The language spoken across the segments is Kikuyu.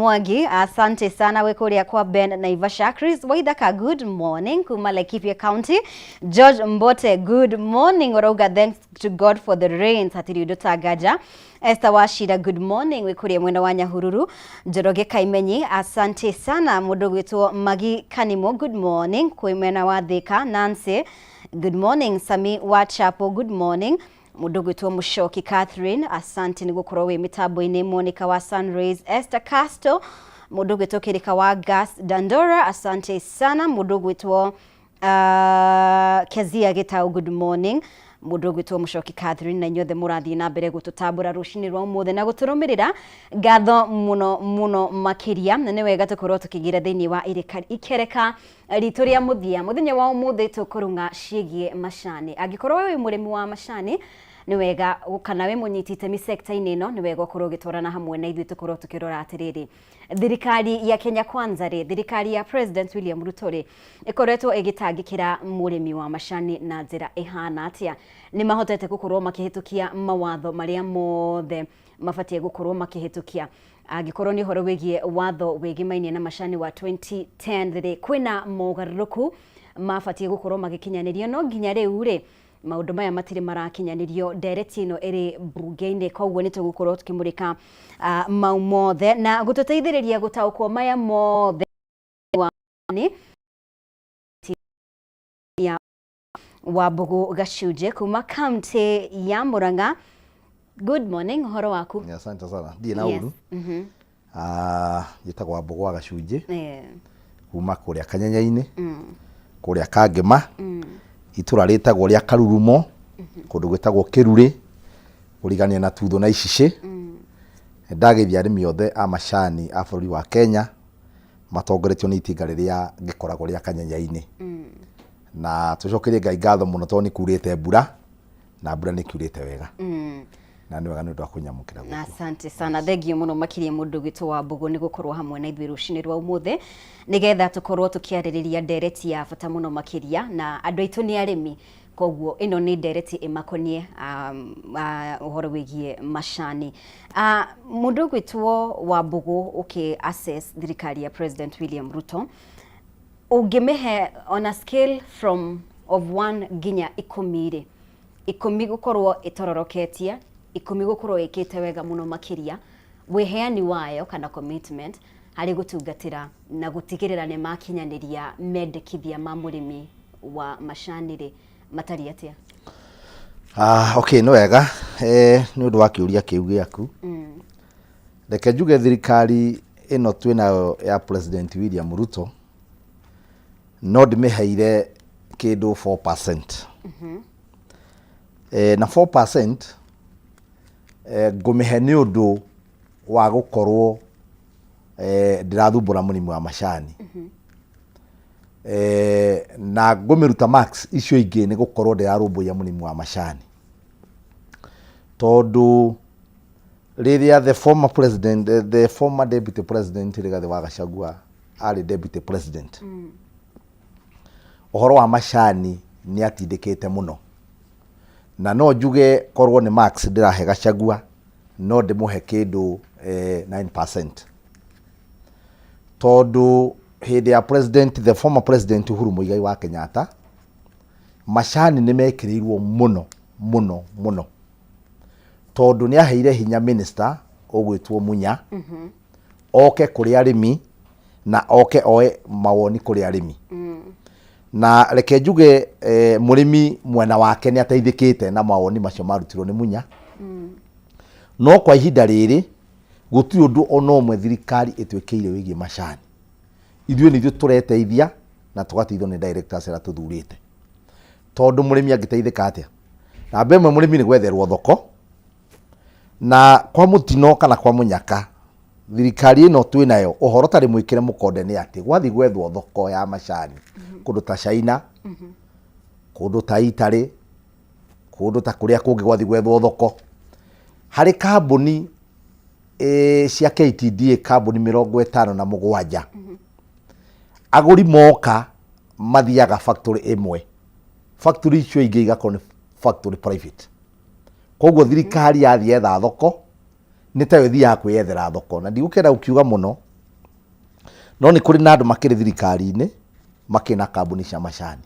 Mwangi, asante sana wĩ kũrĩa kwa Ben Naivasha. Chris Waithaka, good morning kuma Laikipia County. George Mbote, good morning, ũrauga thanks to God for the rains, hatirĩ ũndũ tangaja. Esther Wachira, good morning, wĩ kũrĩa mwena wa Nyahururu. Njoroge Kaimenyi, asante sana. Mũndũ gwĩtwo Magi Kanimo, good morning, kwĩ mwena wa Thika. Nancy, good morning. Sami wa Chapo, good morning. Mũndũ gwĩtwo Mũcoki Catherine, asante nĩ gũkorwo wĩ mĩtambo-inĩ. Monica wa Sunrays, Esther Castro, mũndũ gwĩtwo Kĩrĩka wa Gas Dandora, asante sana. Mũndũ gwĩtwo Kezia Gĩtau, good morning. Mũndũ ũgwĩtwo Mũcoki Catherine, na inyuothe mũrathiĩ na mbere gũtũtambũra rũcinĩ rwa ũmũthĩ na gũtũrũmĩrĩra, ngatho mũno mũno makĩria. Na nĩ wega tũkorwo tũkĩingĩra thĩinĩ wa ikereka ritũ rĩa mũthia mũthenya wa ũmũthĩ, tũkũrung'a ciĩgiĩ macani. Angĩkorwo wĩ mũrĩmi wa macani, nĩ wega, kana wĩ mũnyiti itemi sector-inĩ ĩno, nĩ wega ũkorwo ũgĩtwarana hamwe na ithuĩ, tũkorwo tũkĩrora atĩrĩrĩ, thirikari ya Kenya Kwanza rĩ, thirikari ya President William Ruto rĩ, ĩkoretwo ĩgĩtangĩkĩra mũrĩmi wa macani na njĩra ĩhana atĩa? Nĩ mahotete gũkorwo makĩhĩtũkia mawatho marĩa mothe mabatiĩ gũkorwo makĩhĩtũkia? Angĩkorwo nĩ ũhoro wĩgiĩ watho wĩgĩmainie na macani wa 2010 rĩ, kwĩna mogarũrũku mabatiĩ gũkorwo magĩkinyanĩrio, no nginya rĩu rĩ, maũndũ maya matirĩ marakinyanĩrio. Ndereti ĩno ĩrĩ mbunge-inĩ, koguo nĩ tũgũkorwo tũkĩmũrĩka mau mothe na gũtũteithĩrĩria gũtaũkwo maya mothe nĩ ya Wambũgũ Gacunjĩ kuma kaunti ya Murang'a. Good morning, ũhoro waku? Ni asante sana, ndirĩ na ũru. Ah, njĩtagwo Wambũgũ wa Gacunjĩ kuma kũrĩa Kanyenya-inĩ, kũrĩa Kangĩma, itũra rĩtagwo rĩa Karurumo, kũndũ gwĩtagwo Kĩrurĩ, kũrigania na Tuthũ na Icicĩ. Ndageithia arĩmi othe a macani a bũrũri wa Kenya matongoretio nĩ itinga rĩrĩa ngĩkoragwo rĩa Kanyenya-inĩ. Na tũcokerie Ngai ngatho mũno tondũ nĩ kurĩte mbura, na mbura nĩ kiurĩte wega. Na nĩ wega nĩ ũndũ wa kũnyamũkĩra gũkũ. Asante sana, thengio mũno makĩria mũndũ gwitũ wa Mbũgũ nĩ gũkorwo hamwe na ithuĩ rũcinĩ rwa ũmũthĩ, nĩgetha tũkorwo tũkĩarĩrĩria ndereti ya bata mũno makĩria. Na andũ aitũ nĩ arĩmi, koguo ĩno nĩ ndereti ĩmakonie, ũhoro wĩgiĩ macani. Mũndũ ũgwĩtwo wa Mbũgũ, ũkĩ assess thirikari ya President William Ruto, ũngĩmĩhe on a scale from of 1 nginya 10 rĩ, 10 gũkorwo ĩtororoketie, 10 gũkorwo ĩkĩte wega mũno makĩria, wĩheani wayo kana commitment harĩ gũtungatĩra na gũtigĩrĩra nĩ makinyanĩria mendekithia ma mũrĩmi wa macani rĩ, matariĩ atĩa? Ah, okay, nĩ wega, nĩ ũndũ wa kĩũria kĩu gĩaku. Reke njuge thirikari ĩno twĩnayo ya President William Ruto no ndĩmĩheire kĩndũ 4%. Na 4% ngũmĩhe nĩ ũndũ wa gũkorwo ndĩrathumbũra mũrĩmi wa macani. Na ngũmĩruta marks icio ingĩ nĩ gũkorwo ndĩrarũmbũiya mũrĩmi wa macani. Tondũ rĩrĩa the former president, the former deputy president Rigathĩ wa Gachagua arĩ deputy president, ũhoro wa macani nĩ atindĩkĩte mũno. Na no njuge korwo nĩ marks ndĩrahe Gachagua, no ndĩmũhe kĩndũ 9%. Tondũ hĩndĩ ya president, the former president Uhuru Muigai wa Kenyatta, macani nĩ mekĩrĩirwo mũno mũno mũno, tondũ nĩ aheire hinya minister ũgwĩtwo Munya oke kũrĩ arĩmi na oke oe mawoni kũrĩ arĩmi. Na reke njuge mũrĩmi mwena wake nĩ ateithĩkĩte na mawoni macio marutirwo nĩ Munya. No kwa ihinda rĩrĩ gũtirĩ ũndũ ona ũmwe thirikari ĩtwĩkĩire wĩgiĩ macani. Ithuĩ nĩ ithuĩ tũreteithia na tũgateithio nĩ directors arĩa tũthurĩte. Tondũ mũrĩmi angĩteithĩka atĩa? Namba ĩmwe, mũrĩmi nĩ gwetherwo thoko, na kwa mũtino kana kwa mũnyaka thirikari ĩno twĩnayo ũhoro tarĩ mwĩkĩre mũkonde nĩ atĩ gwathiĩ gwethwo thoko ya macani kũndũ ta China, kũndũ ta Italy, kũndũ ta kũrĩa kũngĩ, gwathiĩ gwethwo thoko harĩ kambuni cia KTDA, kambuni 57, agũri moka mathiaga factory ĩmwe, factory icio ingĩ igakorwo nĩ factory private. Koguo thirikari yathiĩ yetha thoko nĩ tayo ĩthiaga kwĩyethera thoko, na ndigũkĩenda gũkiuga mũno. No nĩ kũrĩ na andũ makĩrĩ thirikari-inĩ makĩrĩ na kambuni cia macani.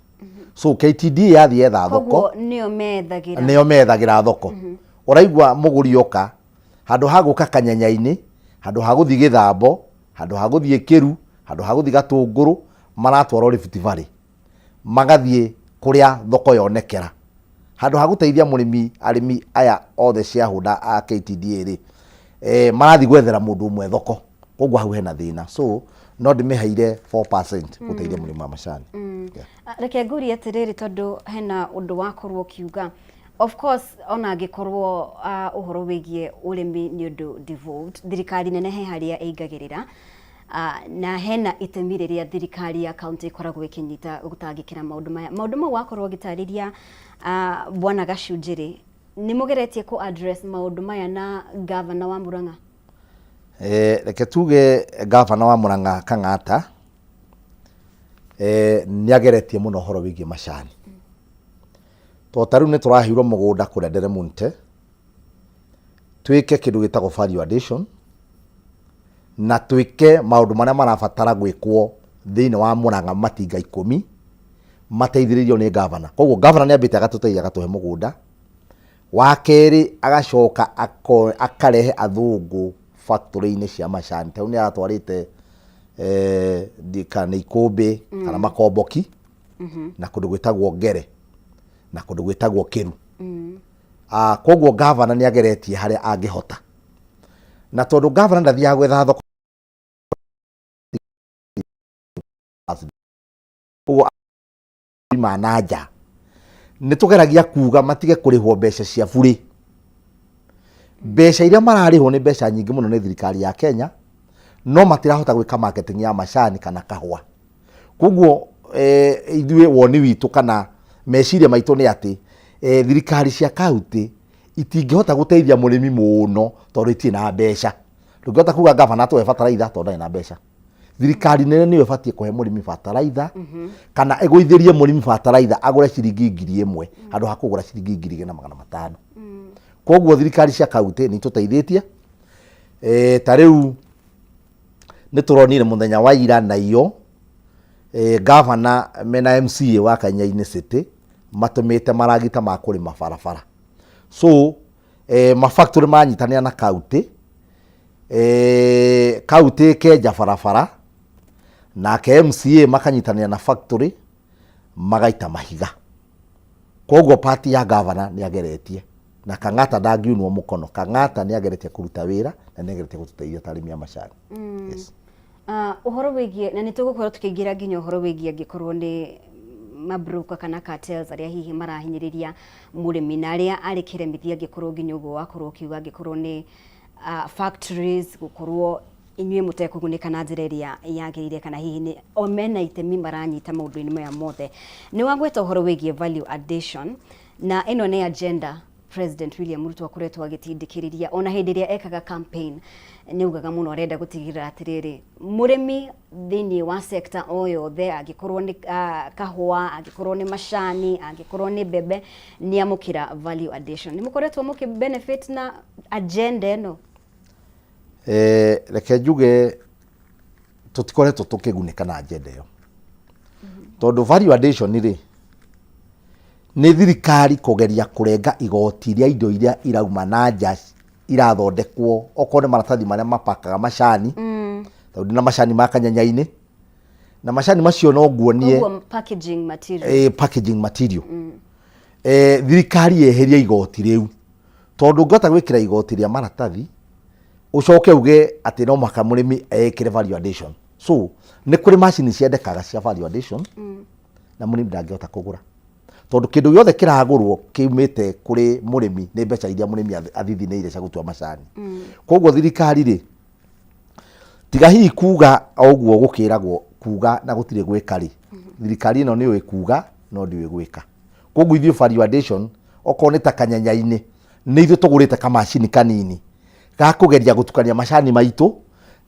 So KTDA yathiĩ yetha thoko, Koguo nĩo methagĩra. Nĩo methagĩra thoko. Ũraigua mũgũri oka, handũ ha gũka Kanyenya-inĩ, handũ ha gũthiĩ Gĩthambo, handũ ha gũthiĩ Kĩru, handũ ha gũthiĩ Gatũngũrũ, maratwarwo Rift Valley. Magathiĩ kũrĩa thoko yonekera. Handũ ha gũteithia mũrĩmi, arĩmi aya othe shareholder a KTDA rĩ, marathiĩ gwethera mũndũ ũmwe thoko. Koguo hau hena thĩna. So no ndĩmĩheire 4% gũteithia mũrĩmi wa macani. Yeah. Reke ngũrie atĩrĩrĩ, tondũ hena ũndũ wakorwo ũkiuga, of course ona angĩkorwo ũhoro wĩgiĩ ũrĩmi nĩ ũndũ devolved, thirikari nene he harĩa ĩingagĩrĩra, na hena itemi rĩrĩa thirikari ya county ĩkoragwo ĩkĩnyita gũtangĩkĩra maũndũ maya. Maũndũ mau wakorwo ũgĩtarĩria, bwana Gacunjĩrĩ, nĩ mũgeretie kũ address maũndũ maya na gavana wa Murang'a? Reke tuge gavana wa Murang'a Kang'ata nĩ ageretie mũno ũhoro wĩgiĩ macani. Tondũ ta rĩu nĩ tũraheirwo mũgũnda kũrĩa Nderemunte, twĩke kĩndũ gĩtagwo value addition, na twĩke maũndũ marĩa marabatara gwĩkwo thĩinĩ wa Murang'a matinga 10 mateithĩrĩirio nĩ gavana. Koguo gavana nĩ ambĩte agatũteithia agatũhe mũgũnda. Wa kerĩ agacoka akarehe athũngũ factory-inĩ cia macani. Ta rĩu nĩ aratwarĩte kana nĩ ikũmbĩ kana makomboki na kũndũ gwĩtagwo Ngere na kũndũ gwĩtagwo Kĩru. Koguo gavana nĩ ageretie harĩa angĩhota. Na tondũ gavana ndathiaga gwetha thoko, koguo ma na nja nĩ tũgeragia kuga matige kũrĩhwo mbeca cia burĩ. Mbeca iria mararĩhwo nĩ mbeca nyingĩ mũno nĩ thirikari ya Kenya, no matirahota gwĩka marketing ya macani kana kahũa. Koguo ithuĩ woni witũ kana meciria maitũ nĩ atĩ thirikari cia kaunti itingĩhota gũteithia mũrĩmi mũno tondũ itirĩ na mbeca. Ndũngĩhota kuga gavana atũhe bataraitha tondũ ndarĩ na mbeca. Thirikari nene nĩyo ĩbatiĩ kũhe mũrĩmi bataraitha kana ĩgũithĩrie mũrĩmi bataraitha agũre ciringi 1000 handũ ha kũgũra ciringi 2500. Koguo thirikari cia kaunti nĩ itũteithĩtie. Ta rĩu nĩ tũronire mũthenya wa ira na iyo gavana mena MCA wa Kanyainĩ City matũmĩte maragita ma kũrĩma barabara. So mafactory manyitanĩra na kaunti, kaunti ĩkenja barabara nake MCA makanyitanĩra na factory magaita mahiga. Koguo part ya gavana nĩ ageretie na Kang'ata ndangiunwo mũkono. Kang'ata nĩ ageretie kũruta wĩra na nĩ ageretie gũtũteithia ta arĩmi a macani. Yes. Ũhoro wĩgiĩ, na nĩ tũgũkorwo tũkĩingĩra nginya ũhoro wĩgiĩ angĩkorwo nĩ mabroker kana cartels arĩa hihi marahinyĩrĩria mũrĩmi na arĩa arĩ kĩremithia, angĩkorwo nginya ũguo wakorwo ũkiuga angĩkorwo nĩ factories gũkorwo inyuĩ mũtekũgunĩka na njĩra ĩrĩa yagĩrĩire, kana hihi nĩ o mena itemi maranyita maũndũ-inĩ maya mothe. Nĩ wagweta ũhoro wĩgiĩ value addition, na ĩno nĩ agenda President William Ruto akoretwo agĩtindĩkĩrĩria ona hĩndĩ ĩrĩa ekaga campaign. Nĩ augaga mũno arenda gũtigĩrĩra atĩrĩrĩ, mũrĩmi thĩinĩ wa sector o yothe, angĩkorwo nĩ kahũa, angĩkorwo nĩ macani, angĩkorwo nĩ mbembe, nĩ amũkĩra value addition. Nĩ mũkoretwo mũkĩ benefit na agenda ĩno? Reke njuge tũtikoretwo tũkĩgunĩka na agenda ĩyo, tondũ value addition rĩ, nĩ thirikari kũgeria kũrenga igoti rĩa indo iria irauma na nja irathondekwo, okorwo nĩ maratathi marĩa mapakaga macani, tondũ ndĩna macani ma Kanyanya-inĩ na macani macio no nguonie. Koguo packaging material. Packaging material. Thirikari yeherie igoti rĩu, tondũ ũngĩhota gwĩkĩra igoti rĩa maratathi ũcoke uge atĩ no mũhaka mũrĩmi ekĩre value addition, so nĩ kũrĩ macini ciendekaga cia value addition na mũrĩmi ndangĩhota kũgũra, tondũ kĩndũ gĩothe kĩragũrwo kĩumĩte kũrĩ mũrĩmi nĩ mbeca iria mũrĩmi athithinĩire cia gũtua macani. Koguo thirikari rĩ, tiga hihi kuga o ũguo gũkĩragwo kuga na gũtirĩ gwĩka rĩ, thirikari ĩno nĩ yũĩ kuga no ndĩũĩ gwĩka. Koguo ithuĩ value addition, okorwo nĩ ta Kanyanya-inĩ, nĩ ithuĩ tũgũrĩte kamacini kanini ga kũgeria gũtukania macani maitũ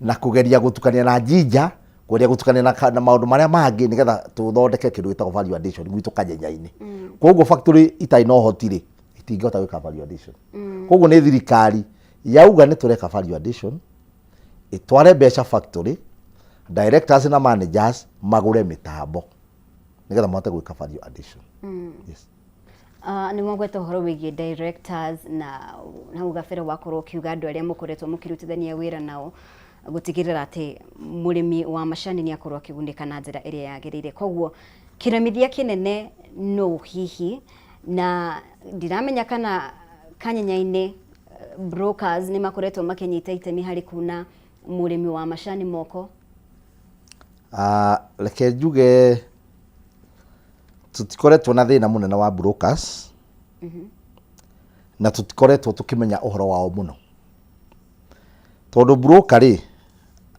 na kũgeria gũtukania na jinja, kũgeria gũtukania na maũndũ marĩa mangĩ, nĩgetha tũthondeke kĩndũ gĩtagwo value addition gwitũ Kanyenya-inĩ. Koguo factory itarĩ na ũhoti rĩ, itingĩhota gwĩka value addition. Koguo nĩ thirikari yauga nĩ tũreka value addition, ĩtware mbeca factory. Directors na managers magũre mĩtambo nĩgetha mahote gwĩka value addition. Yes. Nĩ mwagweta ũhoro wĩgiĩ directors na hau gabere wakorwo ũkiuga andũ arĩa mũkoretwo mũkĩrutithania wĩra nao gũtigĩrĩra atĩ mũrĩmi wa macani nĩ akorwo akĩgunĩka na njĩra ĩrĩa yagĩrĩire. Koguo kĩremithia kĩnene nũ hihi, na ndiramenya kana kanyenya-inĩ brokers nĩ makoretwo makĩnyita itemi harĩ kuna mũrĩmi wa macani moko? Reke njuge tũtikoretwo na thĩna mũnene wa brokers na tũtikoretwo tũkĩmenya ũhoro wao mũno, tondũ broker rĩ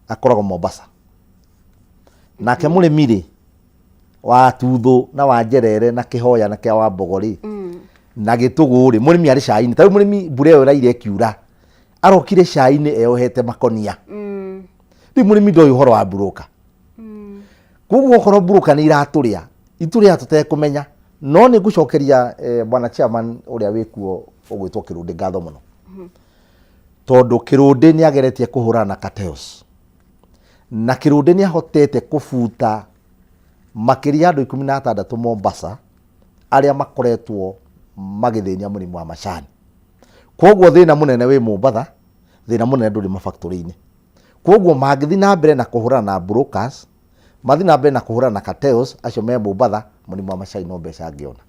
akoragwo Mombasa, nake mũrĩmi rĩ wa Tuthũ na wa Njerere na Kĩhoya na kĩa Wambogo rĩ na Gĩtũgũ rĩ, mũrĩmi arĩ cai-inĩ. Ta rĩu mũrĩmi mbura ĩyo ĩraire ĩkiura arokire cai-inĩ eyohete makonia. Rĩu mũrĩmi ndoĩ ũhoro wa broker. Koguo okorwo broker nĩ iratũrĩa, itũrĩaga tũtekũmenya. No nĩ ngũcokeria bwana chairman ũrĩa wĩkuo ũgwĩtwo Kĩrũndĩ ngatho mũno, tondũ Kĩrũndĩ nĩ ageretie kũhũrana na cartels, na Kĩrũndĩ nĩ ahotete kũbuta makĩria andũ 16 Mombasa arĩa makoretwo magĩthĩnia mũrĩmi wa macani. Koguo thĩna mũnene wĩ Mombatha, thĩna mũnene ndũrĩ mafactory-inĩ. Koguo mangĩthiĩ na mbere na kũhũrana na brokers, mathiĩ na mbere na kũhũrana na cartels acio me Mombatha, mũrĩmi wa macani no mbeca angĩona.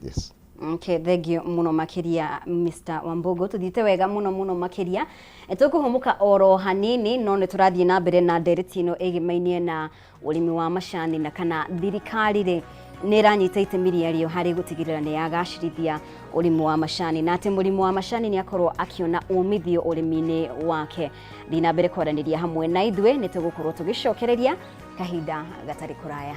Yes. Okay, thank you muno makiria Mr. Wambugu, tuthiĩte wega muno muno makiria. Tũkũhũmũka oro hanini no nĩ tũrathiĩ na mbere na ndereti ĩno ĩgĩmainie na ũrĩmi wa macani na kana thirikari rĩ nĩ ĩranyita itemi rĩarĩo harĩ gũtigĩrĩra nĩ yagacĩrithia ũrĩmi wa macani na atĩ mũrĩmi wa macani nĩ akorwo akĩona umithio ũrĩmi-inĩ wake. Thiĩ na mbere kwaranĩria hamwe na ithuĩ, nĩ tũgũkorwo tũgĩcokereria kahinda gatarĩ kũraya.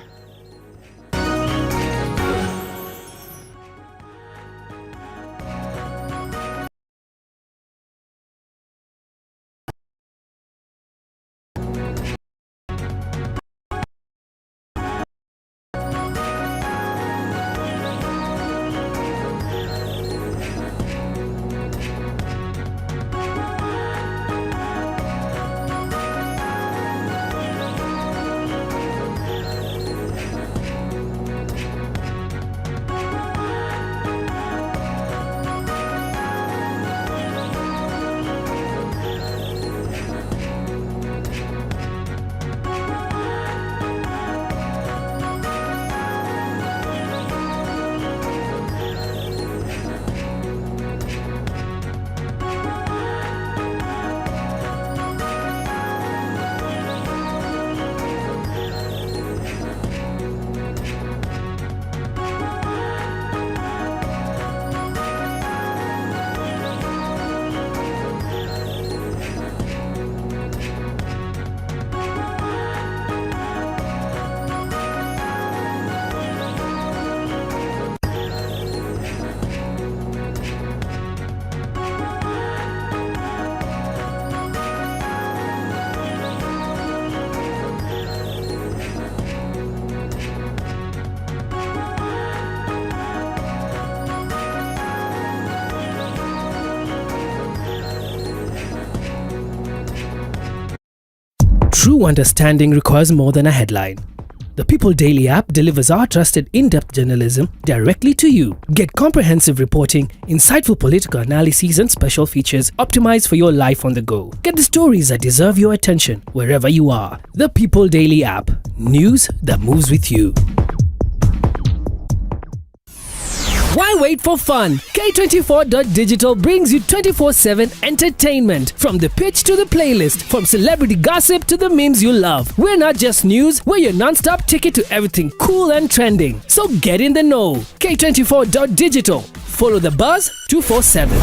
True understanding requires more than a headline. The People Daily app delivers our trusted in-depth journalism directly to you. Get comprehensive reporting, insightful political analyses and special features optimized for your life on the go. Get the stories that deserve your attention wherever you are. The People Daily app. News that moves with you. Why wait for fun? K24.digital brings you 24/7 entertainment. From the pitch to the playlist, from celebrity gossip to the memes you love. We're not just news, we're your non-stop ticket to everything cool and trending. So get in the know. K24.digital. Follow the buzz 247.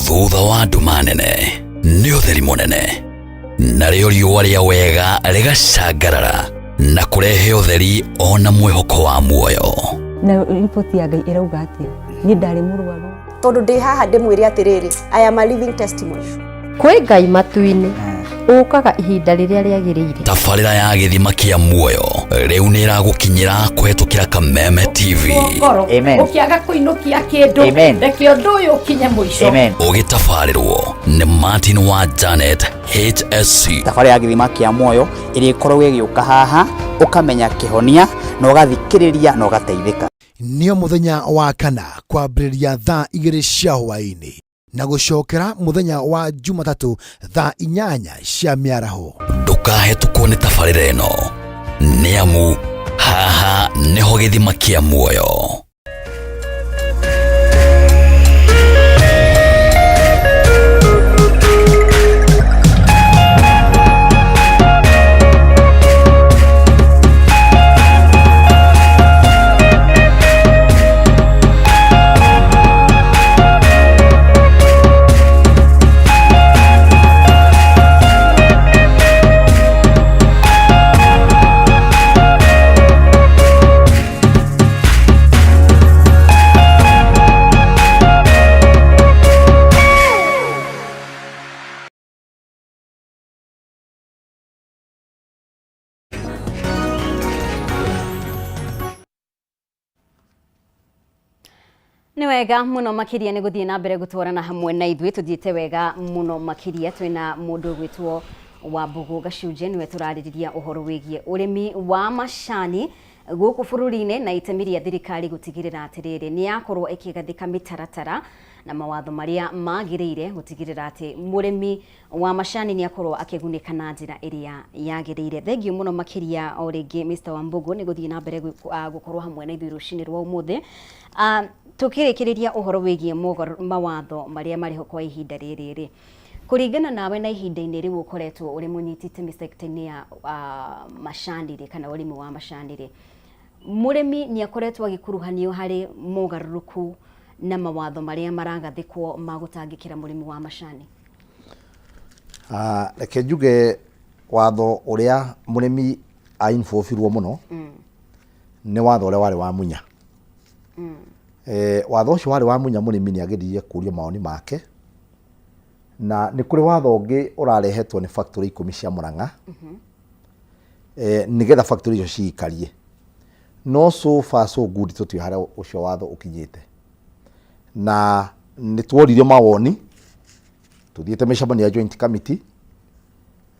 Thutha wa nduma nene nĩ ũtheri mũnene, narĩo riũa rĩa wega rĩgacangarara na kũrehe ũtheri ona mwĩhoko wa muoyo. Na riboti ya Ngai ĩrauga atĩa? Niĩ ndarĩ mũrwaru. Tondũ ndĩ haha ndĩmwĩre atĩrĩrĩ, I am a living testimony. Kwĩ Ngai matu-inĩ ũkaga ihinda rĩrĩa rĩagĩrĩire. Tabarĩra ya gĩthima kĩa muoyo. Rĩu nĩ ĩragũkinyĩra kũhetũkĩra Kameme TV. Ngoro Amen. ũkĩaga kũinũkia kĩndũ Amen. reke ũndũ ũyũ ũkinye mũico Amen. Ũgĩtabarĩrwo nĩ Martin wa Janet HSC. Thabarĩ ya gĩthima kĩa muoyo ĩrĩa ĩkoragwo ĩgĩũka haha ũkamenya kĩhonia na ũgathikĩrĩria na ũgateithĩka. Nĩo mũthenya wa kana kwambĩrĩria thaa 2 cia hwaĩ-inĩ na gũcokera mũthenya wa Jumatatũ thaa 8 cia mĩaraho. Ndũkahetũkwo nĩ tabarĩra ĩno nĩ amu haha nĩho gĩthima kĩa muoyo. Nĩ wega mũno makĩria nĩ gũthiĩ na mbere gũtwarana hamwe na ithuĩ, tũthiĩte wega mũno makĩria. Twĩna mũndũ ũgwĩtwo Wambũgũ Gacunjĩ, nĩwe tũrarĩrĩria ũhoro wĩgiĩ ũrĩmi wa macani gũkũ bũrũri-inĩ na itemi rĩa thirikari gũtigĩrĩra atĩrĩrĩ nĩ yakorwo ĩkĩgathĩka mĩtaratara na mawatho marĩa magĩrĩire gũtigĩrĩra atĩ mũrĩmi wa macani nĩ akorwo akĩgunĩka na njĩra ĩrĩa yagĩrĩire. Thengiũ mũno makĩria o rĩngĩ Mr. Wambũgũ nĩ gũthiĩ na mbere gũkorwo hamwe na ithuĩ rũcinĩ rwa ũmũthĩ. Tũkĩrĩkĩrĩria ũhoro wĩgiĩ mawatho marĩa marĩho kwa ihinda rĩrĩ rĩ, kũringana nawe na ihinda-inĩ rĩu ũkoretwo ũrĩ mũnyiti itemi sector-inĩ ya macani rĩ, kana ũrĩmi wa macani rĩ, mũrĩmi nĩ akoretwo agĩkuruhanio harĩ mogarũrũku na mawatho marĩa maragathĩkwo ma gũtangĩkĩra mũrĩmi wa macani? Reke njuge watho ũrĩa mũrĩmi ainvolvirwo mũno nĩ watho ũrĩa warĩ wa Munya. Watho ũcio warĩ wa Munya, mũrĩmi nĩ ageririe kũrio mawoni make, na nĩ kũrĩ watho ũngĩ ũrarehetwo nĩ factory 10 cia Murang'a, nĩgetha factory icio ciikarie. No so far so good, tũtiũĩ harĩa ũcio watho ũkinyĩte, na nĩ tuoririo mawoni tũthiĩte mĩcemanio ya joint committee,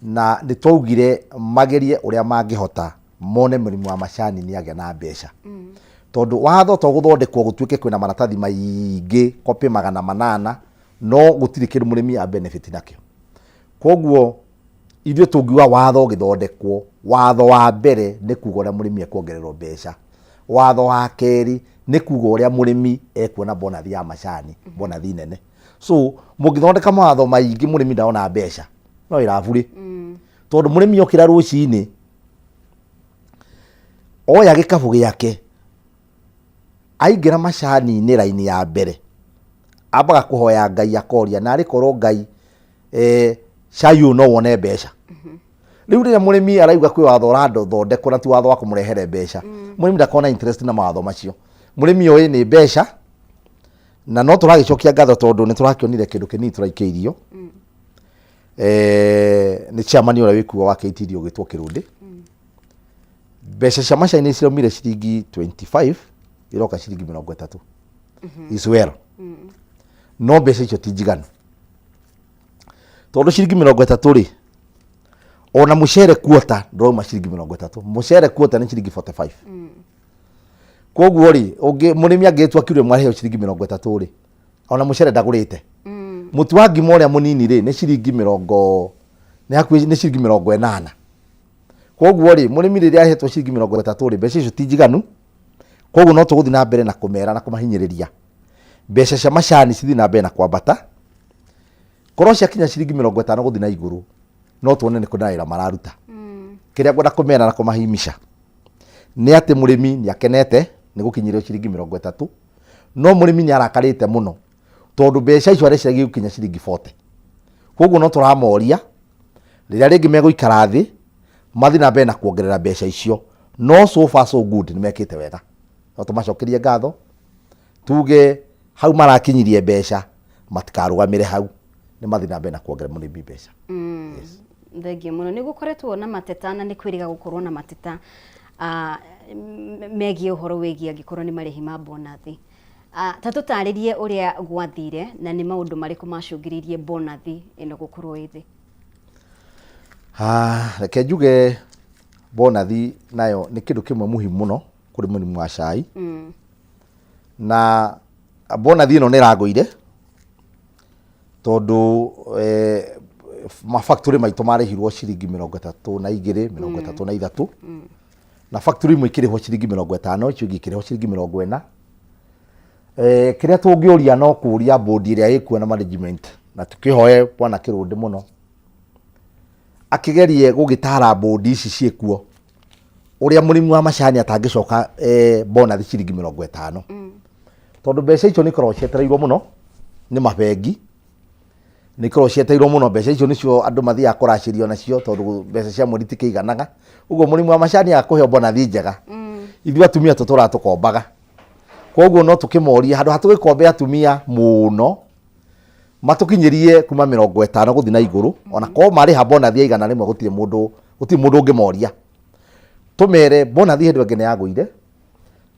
na nĩ twaugire magerie ũrĩa mangĩhota mone mũrĩmi wa macani nĩ agĩa na mbeca, tondũ watho to gũthondekwo gũtuĩke kwĩna maratathi maingĩ copy 800, no gũtirĩ kĩndũ mũrĩmi a benefit nakĩo. Koguo ithuĩ tũngiuga watho ũgĩthondekwo, watho wa mbere nĩ kuga ũrĩa mũrĩmi ekuongererwo mbeca, watho wa kerĩ nĩ kuga ũrĩa mũrĩmi ekuona bonathi ya macani, bonathi nene. So mũngĩthondeka mawatho maingĩ mũrĩmi ndona mbeca, no wĩra burĩ, tondũ mũrĩmi okĩra rũcinĩ oya gĩkabũ gĩake aingĩra macani-inĩ raini ya mbere, ambaga kũhoya Ngai akoria narĩ korwo Ngai cai ũyũ no wone mbeca. Rĩu rĩrĩa mũrĩmi arauga kwĩ watho ũrathondekwo na ti watho wa kũmũrehere mbeca, mũrĩmi ndakona interest na mawatho macio. Mũrĩmi oĩ nĩ mbeca, na no tũragĩcokia ngatho tondũ nĩ tũrakĩonire kĩndũ kĩnini tũraikĩirio nĩ chairman ũrĩa wĩkuo wa KTD ũgĩtwo Kĩrũndĩ. Mbeca cia macani ciraumire ciringi 25 iroka ciringi 30 is well, no mbeca icio ti njiganu, tondũ ciringi 30 rĩ, ona mũcere kuota ndũrauma ciringi 30, mũcere kuota nĩ ciringi 45. Koguo rĩ, ũngĩ mũrĩmi angĩtua kiro ĩmwe arĩheo ciringi 30 rĩ, ona mũcere ndagũrĩte. Mũtu wa ngima ũrĩa mũnini rĩ, nĩ ciringi mĩrongo, nĩ hakuhĩ nĩ ciringi 80. Koguo rĩ, mũrĩmi rĩrĩa ahetwo ciringi 30 rĩ, mbeca icio ti njiganu. Koguo no tũgũthiĩ na mbere na kũmera na kũmahinyĩrĩria mbeca cia macani cithiĩ na mbere na kwambata. Korwo ciakinya ciringi 50 gũthiĩ na igũrũ, no tuone nĩ kũrĩ na wĩra mararuta. Kĩrĩa ngwenda kũmera na kũmahimisha nĩ atĩ mũrĩmi nĩ akenete nĩ gũkinyĩrio ciringi 30, no mũrĩmi nĩ arakarĩte mũno tondũ mbeca icio areciragia gũkinya ciringi 40. Koguo no tũramoria rĩrĩa rĩngĩ megũikara thĩ mathiĩ na mbere na kuongerera mbeca icio. No so far so good, nĩ mekĩte wega, no tũmacokerie ngatho, tuge hau marakinyirie mbeca matikarũgamĩre hau, nĩ mathiĩ na mbere na kuongerera mũrĩmi mbeca. Yes. Thengiũ mũno. Nĩ gũkoretwo na mateta na nĩ kwĩrĩga gũkorwo na mateta. ah, megiĩ ũhoro wĩgiĩ angĩkorwo nĩ marĩhi ma bonathi. Ah, ta tũtarĩrie ũrĩa gwathire na nĩ maũndũ marĩkũ macũngĩrĩirie bonathi ĩno gũkorwo ĩ thĩ. Ah, reke njuge bonathi nayo nĩ kĩndũ kĩmwe muhimu mũno kũrĩ mũrĩmi wa cai. Na bonathi ĩno nĩ ĩragũire tondũ eh, mafactory maitũ marĩhirwo ciringi 32, 33, na factory imwe ikĩrĩhwo ciringi 50, icio ingĩ ikĩrĩhwo ciringi 40. Eh, kĩrĩa tũngĩũria no kũria bodi ĩrĩa ĩkuo na management, na tũkĩhoe bwana Kĩrũndĩ mũno akĩgerie gũgĩtara bodi ici ciĩkuo ũrĩa mũrĩmi wa macani atangĩcoka eh, bonathi ciringi 50, tondũ mbeca icio nĩ ikoragwo cietereirwo mũno nĩ mabengi, nĩ ikoragwo cietereirwo mũno. Mbeca icio nĩcio andũ mathiaga kũracĩrio nacio, tondũ mbeca cia mweri itikĩiganaga. Ũguo mũrĩmi wa macani akũheo bonathi njega, ithuĩ atumia tũtũraga tũkombaga. Koguo no tũkĩmorie, handũ ha tũgĩkombe atumia mũno, matũkinyĩrie kuma 50 gũthiĩ na igũrũ. Ona korwo marĩha bonathi ya 100, gũtirĩ mũndũ ũngĩmoria. Tũmere bonathi hĩndĩ ĩngĩ nĩ yagũire,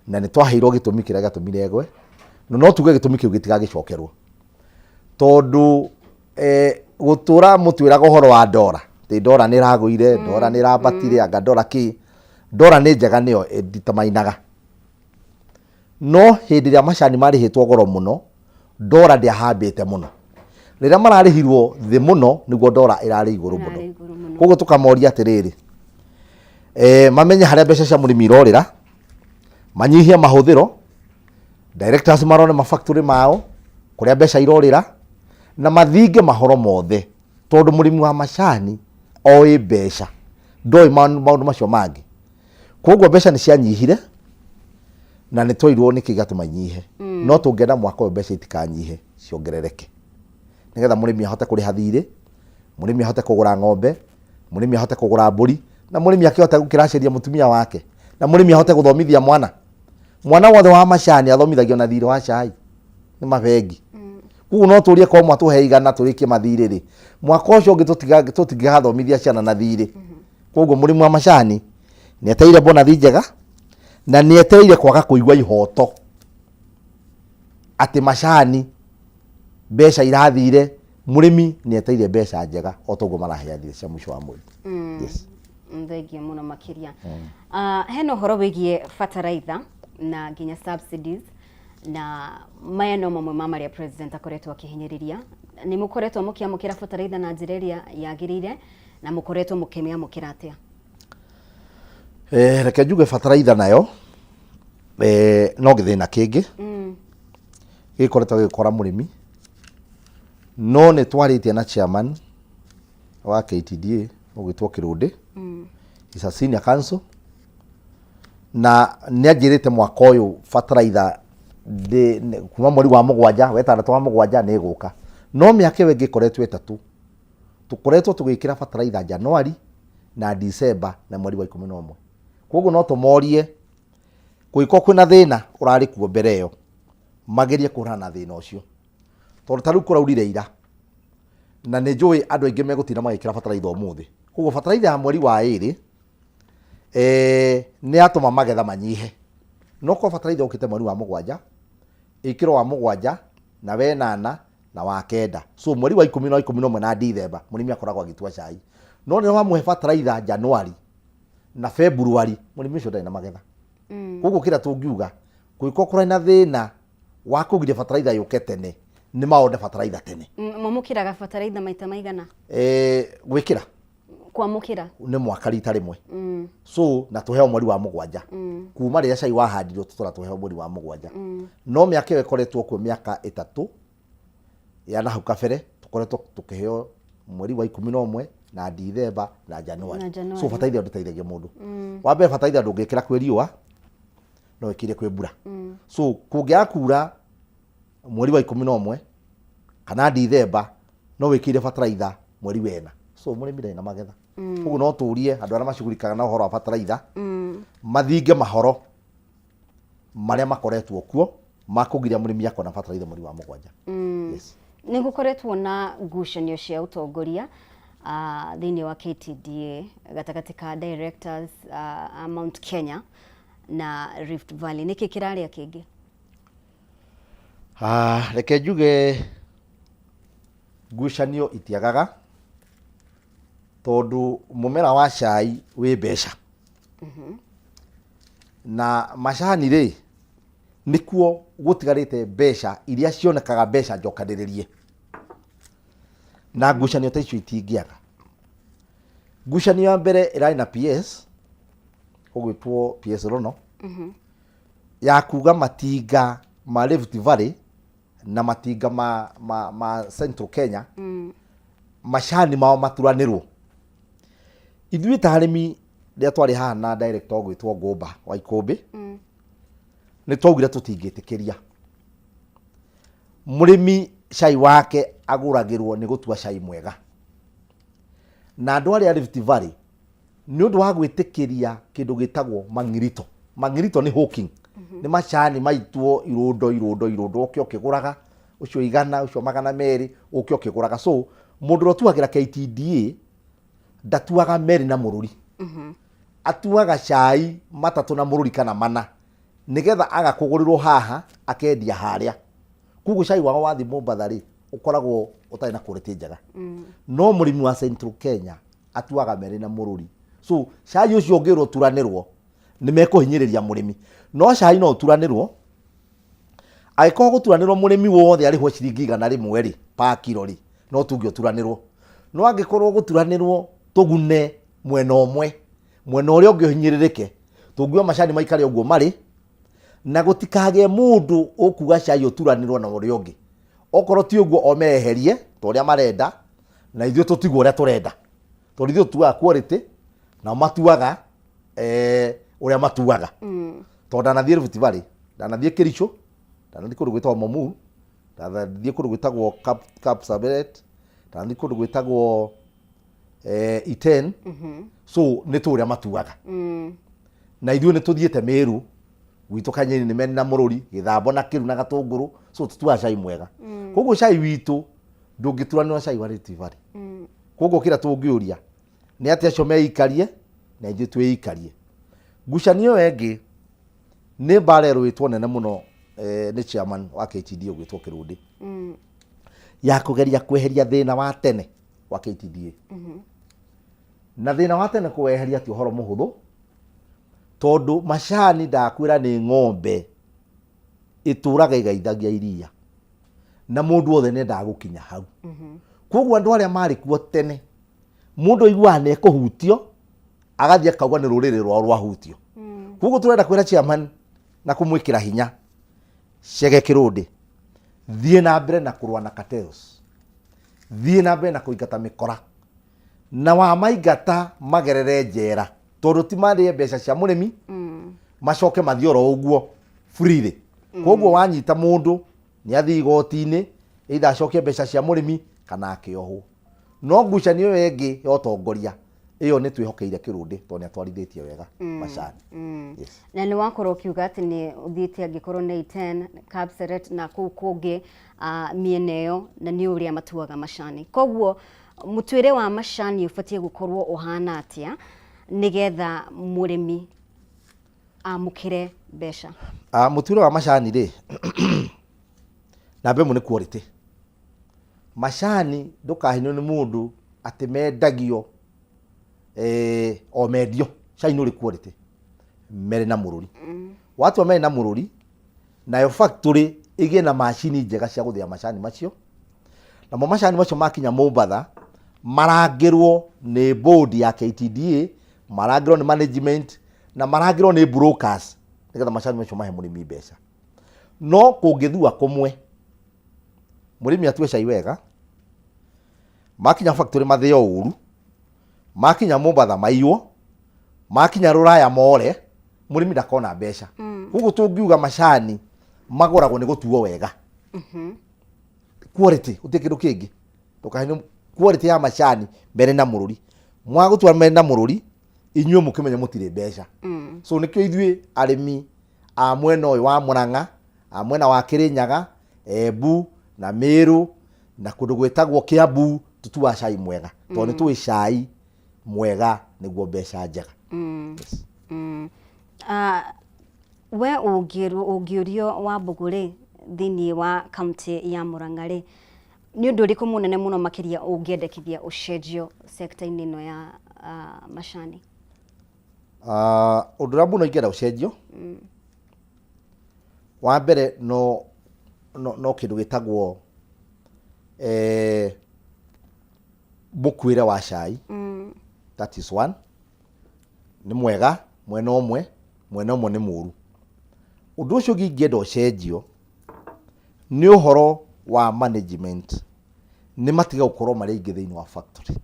na nĩ twaheirwo gĩtũmi kĩrĩa gĩatũmire ĩgwe, na no tuge gĩtũmi kĩu gĩtigagĩcokerwo, tondũ eh, gũtũra mũtwĩraga ũhoro wa ndora atĩ ndora nĩ ĩragũire, ndora nĩ ĩrambatire, anga ndora kĩ, ndora nĩ njega, nĩyo ĩnditamainaga. No hĩndĩ ĩrĩa macani marĩhĩtwo goro mũno, ndora ndĩahambĩte mũno. Rĩrĩa mararĩhirwo thĩ mũno, nĩguo ndora ĩrarĩ igũrũ mũno. Ĩrarĩ igũrũ mũno. Koguo tũkamoria atĩrĩrĩ, eh, mamenye harĩa mbeca cia mũrĩmi irorĩra, manyihie mahũthĩro, directors marore mafactory mao kũrĩa mbeca irorĩra, na mathinge mahoro mothe, tondũ mũrĩmi wa macani oĩ mbeca, ndoĩ maũndũ macio mangĩ. Koguo mbeca nĩ cianyihire, na nĩ twairwo nĩkĩ gĩatũma inyihe. No tũngĩenda mwaka ũyũ mbeca itikanyihe, ciongerereke, nĩgetha mũrĩmi ahote kũrĩha thirĩ, mũrĩmi ahote kũgũra ng'ombe, mũrĩmi ahote kũgũra mbũri, na mũrĩmi akĩhote gũkĩracĩria mũtumia wake, na mũrĩmi ahote gũthomithia mwana. Mwana wothe wa macani athomithagio na thirĩ wa cai nĩ mabengi. Koguo no tũrie, korwo mwatũhe 100 tũrĩkie mathirĩ rĩ, mwaka ũcio ũngĩ tũtingĩgathomithia ciana na thirĩ. Koguo mũrĩmi wa macani nĩ etereire bonathi njega, na nĩ etereire kwaga kũigua ihoto atĩ macani mbeca irathire. Mũrĩmi nĩ etereire mbeca njega o toguo maraheanire cia mũico wa mweri. Yes. Thengiũ mũno makĩria. Ah, hena ũhoro wĩgiĩ bataraitha na nginya subsidies, na maya no mamwe ma marĩa president akoretwo akĩhinyĩrĩria. Nĩ mũkoretwo mũkĩamũkĩra bataraitha na njĩra ĩrĩa yagĩrĩire, na mũkoretwo mũkĩmĩamũkĩra atĩa? Eh, reke njuge bataraitha nayo eh, no gĩthĩna kĩngĩ gĩkoretwo gĩgĩkora mũrĩmi. No nĩ twarĩtie na chairman wa KTDA ũgwĩtwo Kĩrũndĩ, is a senior council, na nĩ anjĩrĩte mwaka ũyũ bataraitha kuma mweri wa mũgwanja, wetandatũ wa mũgwanja, nĩ ĩgũka. No mĩaka ĩyo ĩngĩ ĩkoretwo ĩtatũ tũkoretwo tũgĩkĩra bataraitha Januari na December na mweri wa 11. Koguo no tũmorie, kũngĩkorwo kwĩna thĩna ũrarĩ kuo mbere ĩyo, magerie kũhũrana na thĩna ũcio, tondũ ta rĩu kũraurire ira, na nĩ njũĩ andũ aingĩ megũtinda magĩkĩra bataraitha ũmũthĩ. Koguo bataraitha ya mweri wa ĩrĩ eh, nĩ yatũma magetha manyihe. No korwo bataraitha ũkĩte mweri wa mũgwanja, ĩkĩrwo wa mũgwanja na wenana na wa kenda, so mweri wa 10 na wa 11 na Dithemba mũrĩmi akoragwo agĩtua cai. No rĩrĩa wamũhe bataraitha Januari na Februari, mũrĩmi ũcio ndarĩ na magetha. Koguo kĩrĩa tũngiuga, kũngĩkorwo kũrĩ na thĩna wa kũgiria bataraitha yũke tene, nĩ maonde bataraitha tene. Mwamũkĩraga bataraitha maita maigana? Eh, gwĩkĩra? Kwamũkĩra. Nĩ mwaka rita rĩmwe. So na tũheo mweri wa mũgwanja. Kuma rĩrĩa cai wahandirwo tũtũra tũheo mweri wa mũgwanja. No mĩaka ĩyo ĩkoretwo kuo, mĩaka 3 ya na hau kabere, tũkoretwo tũkĩheo mweri wa 11 na Dithemba na Januari. Na Januari. So bataraitha ĩyo ndĩteithagia mũndũ. Wa mbere, bataraitha ndũngĩkĩra kwĩ riũa, no ĩkĩre kwĩ mbura. So kũngĩaga kura mweri wa 11 kana Dithemba, no wĩkĩire bataraitha mweri wena, so mũrĩmi ndarĩ na magetha. Koguo no tũrie andũ arĩa macugurikaga na ũhoro wa bataraitha mathinge mahoro marĩa makoretwo kuo makũgiria mũrĩmi akona bataraitha mweri wa mũgwanja. Yes. Nĩ gũkoretwo na ngucanio cia ũtongoria. Thĩinĩ wa KTDA gatagatĩ ka directors a Mount Kenya na Rift Valley. Nĩkĩ kĩrarĩa kĩngĩ? Ah, reke njuge ngucanio itiagaga tondũ mũmera wa cai wĩ mbeca na macani rĩ nĩkuo gũtigarĩte mbeca iria cionekaga mbeca njokanĩrĩrie na ngucanio ta icio itingĩaga. Ngucanio ya mbere ĩrarĩ na PS ũgwĩtwo PS Rono ya kuga matinga ma Rift Valley na matinga ma, ma, ma Central Kenya macani mao maturanĩrwo. Ithuĩ ta arĩmi rĩrĩa twarĩ haha na director ũgwĩtwo Ngũmba wa Ikũmbĩ nĩ twaugire tũtingĩtĩkĩria mũrĩmi cai wake agũragĩrwo nĩ gũtua cai mwega na andũ arĩa Rift Valley nĩ ũndũ wa gwĩtĩkĩria kĩndũ gĩtagwo mang'irito. Mang'irito nĩ hawking. Nĩ macani maitwo irũndo irũndo irũndo ũke ũkĩgũraga ũcio igana ũcio 200 ũke ũkĩgũraga. So mũndũ ũrĩa ũtuagĩra KTDA ndatuaga merĩ na mũrũri. Atuaga cai matatũ na mũrũri kana mana nĩgetha agakũgũrĩrwo haha akendia harĩa. Koguo cai wao wathiĩ Mombatha rĩ ũkoragwo ũtarĩ na quality njega. No mũrĩmi wa Central Kenya atuaga merĩ na mũrũri. So cai ũcio ũngĩrwo ũturanĩrwo nĩ mekũhinyĩrĩria mũrĩmi. No cai no ũturanĩrwo, angĩkorwo gũturanĩrwo mũrĩmi wothe arĩhwo ciringi 100 rĩ pa kiro rĩ, no tuge ũturanĩrwo. No angĩkorwo gũturanĩrwo tũgune mwena ũmwe, mwena ũrĩa ũngĩ ũhinyĩrĩrĩke, tũngiuga macani maikare ũguo marĩ, na gũtikagĩe mũndũ ũkuga cai ũturanĩrwo na ũrĩa ũngĩ. Okorwo ti ũguo o meyeherie ta ũrĩa marenda, na ithuĩ tũtigwo ũrĩa tũrenda. Tondũ ithuĩ tũtuaga quality, nao matuaga ũrĩa matuaga. Tondũ ndanathiĩ Rift Valley, ndanathiĩ Kericho, ndanathiĩ kũndũ gwĩtagwo Momul, ndanathiĩ kũndũ gwĩtagwo Kapsabet, ndanathiĩ kũndũ gwĩtagwo Iten. So nĩ tũĩ ũrĩa matuaga. Na ithuĩ nĩ tũthiĩte Meru, gwitũ Kanyeni nĩ mena mũrũri, Gĩthambo na Kĩru na Gatũngũrũ, so tũtuaga cai mwega. Koguo cai witũ ndũngĩturanĩrwo na cai wa Rift Valley. Koguo kĩrĩa tũngĩũria nĩ atĩ acio meikarie na ithuĩ twĩikarie. Ngucanio ĩyo ĩngĩ nĩ mbara ĩrũĩtwo nene mũno nĩ chairman wa KTDA ũgwĩtwo Kĩrũndĩ ya kũgeria kweheria thĩna wa tene wa KTDA. Na thĩna wa tene kũweheria ti ũhoro mũhũthũ tondũ macani ndakwĩra nĩ ng'ombe ĩtũraga ĩgaithagia iria na mũndũ wothe nĩendaga gũkinya hau. Koguo andũ arĩa marĩ kuo tene mũndũ aiguaga nĩ ekũhutio agathiĩ akauga nĩ rũrĩrĩ rwao rwahutio. Koguo tũrenda kwĩra chairman na kũmwĩkĩra hinya Chege Kĩrũndĩ, thiĩ na mbere na kũrũa na cartels, thiĩ na mbere na kũingata mĩkora, na wamaingata magerere njera tondũ ti marĩe mbeca cia mũrĩmi macoke mathiĩ oro ũguo freely. Koguo wanyita mũndũ nĩ athiĩ igoti-inĩ either acokie mbeca cia mũrĩmi kana akĩohwo. No ngucanio ĩyo ĩngĩ ya ũtongoria ĩyo nĩ twĩhokeire Kĩrũndĩ tondũ nĩ atwarithĩtie wega macani. Yes. Na nĩ wakorwo ũkiuga atĩ nĩ ũthiĩte angĩkorwo nĩ Iten, Kapseret na kũu kũngĩ mĩena ĩyo na nĩ ũrĩa matuaga macani. Koguo mũtuĩre wa macani ũbatiĩ gũkorwo ũhana atĩa nĩgetha mũrĩmi amũkĩre mbeca? Mũtuĩre wa macani rĩ, namba ĩmwe nĩ quality. Macani ndũkahenio nĩ mũndũ atĩ mendagio o mendio. Cai nĩ ũrĩ quality, merĩ na mũrũri. Watua merĩ na mũrũri, nayo factory ĩgĩe na macini njega cia gũthĩa macani macio. Namo macani macio makinya Mombatha, marangĩrwo nĩ board ya KTDA, marangĩrwo nĩ management, na marangĩrwo nĩ brokers, nĩgetha macani macio mahe mũrĩmi mbeca. No kũngĩthua kũmwe, mũrĩmi atue cai wega, makinya factory mathĩo ũru, makinya Mombatha maiywo, makinya Rũraya more, mũrĩmi ndakona mbeca. Koguo tũngiuga macani magũragwo nĩ gũtuo wega. Quality, gũtirĩ kĩndũ kĩngĩ. Ndũkahenio quality ya macani mbere na mũrũri. Mwaga gũtua mbere na mũrũri, inyuĩ mũkĩmenye mũtirĩ mbeca. So nĩkĩo ithuĩ arĩmi a mwena ũyũ wa Murang'a, a mwena wa Kĩrĩnyaga, Embu na Meru na kũndũ gwĩtagwo Kiambu, Tũtuaga cai mwega tondũ nĩ tũĩ cai mwega nĩguo mbeca njega. Yes. Ah, we ũngĩrwo ũngĩũrio Wambũgũ rĩ, thĩinĩ wa kaunti ya Murang'a rĩ, nĩ ũndũ ũrĩkũ mũnene mũno makĩria ũngĩendekithia ũcenjio sekta-inĩ ĩno ya macani? Ah, ũndũ ũrĩa mũno ingĩenda ũcenjio wa mbere no no, no kĩndũ gĩtagwo mũkuĩre wa cai. That is one. Nĩ mwega mwena ũmwe, mwena ũmwe nĩ mũru. Ũndũ ũcio ũngĩ ingĩenda ũcenjio nĩ ũhoro wa management, nĩ matige gũkorwo marĩ aingĩ thĩinĩ wa factory.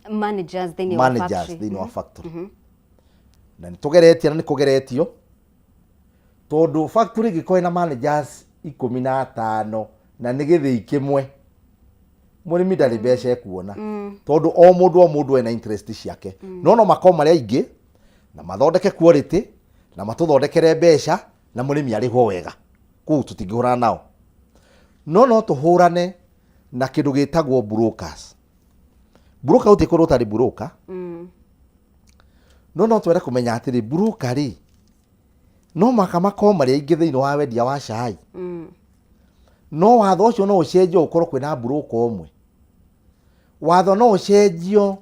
Managers thĩinĩ wa managers factory. Thĩinĩ wa factory. Na nĩ tũgeretie na nĩ kũgeretio, tondũ factory ĩngĩkorwo ĩna managers 15 na nĩ gĩthĩi kĩmwe, mũrĩmi ndarĩ mbeca ekuona, tondũ o mũndũ o mũndũ ena interest ciake. No no makorwo marĩ aingĩ na mathondeke quality na matũthondekere mbeca na mũrĩmi arĩhwo wega, kũu tũtingĩhũrana nao. No no tũhũrane na kĩndũ gĩtagwo brokers. Broker gũtirĩ kũndũ ũtarĩ broker. No no twende kũmenya atĩrĩ, broker rĩ, no maka makorwo marĩ aingĩ thĩinĩ wa wendia wa cai? No watho ũcio no ũcenjio ũkorwo kwĩna broker ũmwe. Watho no ũcenjio,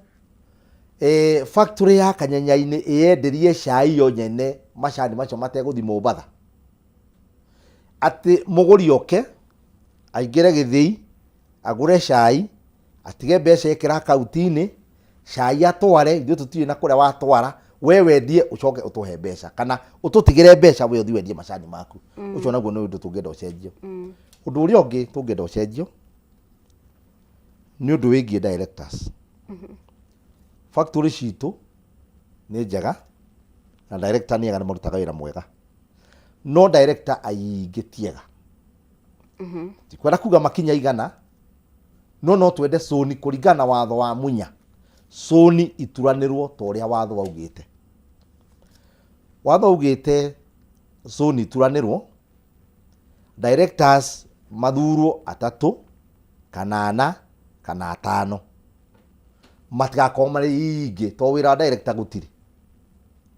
factory ya Kanyenya-inĩ ĩyenderie cai yo nyene macani macio mategũthiĩ Mombatha, atĩ mũgũri oke aingĩre gĩthĩi agũre cai, atige mbeca ekĩra akaunti-inĩ, cai atware, ithuĩ tũtiũĩ na kũrĩa watwara, we wendie ũcoke ũtũhe mbeca kana ũtũtigĩre mbeca, we ũthiĩ wendie macani maku. Ũcio naguo nĩ ũndũ tũngĩenda ũcenjio. Ũndũ ũrĩa ũngĩ tũngĩenda ũcenjio nĩ ũndũ wĩgiĩ directors. Factory citũ nĩ njega na director nĩ ega, nĩ marutaga wĩra mwega, no director aingĩ ti ega. Tikwenda kuga makinya 100, no no twende cũni kũringana na watho wa Munya, cũni ituranĩrwo ta ũrĩa watho waugĩte. Watho ugĩte cũni ituranĩrwo, directors mathurwo atatũ kana ana kana atano, matigakorwo marĩ ingĩ, tondũ wĩra wa director gũtirĩ,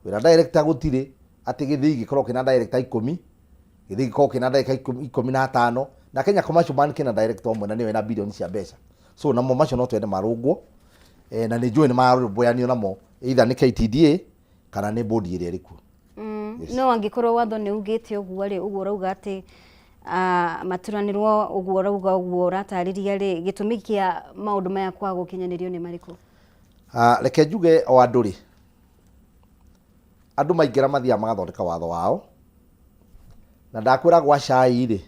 wĩra wa director gũtirĩ atĩ gĩthĩi gĩkorwo kĩna director 10, gĩthĩi gĩkorwo kĩna director 15, na Kenya Commercial Bank kĩna director ũmwe na nĩyo ĩna bilioni cia mbeca. So namo macio no twende marũngwo, na nĩ njũĩ nĩ mararũmbũyanio namo, either nĩ KTDA kana nĩ board ĩrĩa ĩrĩ kuo. Yes. No angĩkorwo watho nĩ ugĩte ũguo rĩ, ũguo ũrauga atĩ maturanĩrwo ũguo ũrauga, ũguo ũratarĩria rĩ, gĩtũmi kĩa maũndũ maya kwaga gũkinyanĩrio nĩ marĩkũ? Ah, reke njuge o andũ rĩ, andũ maingĩra mathiaga magathondeka watho wao, na ndakwĩra gwa cai rĩ,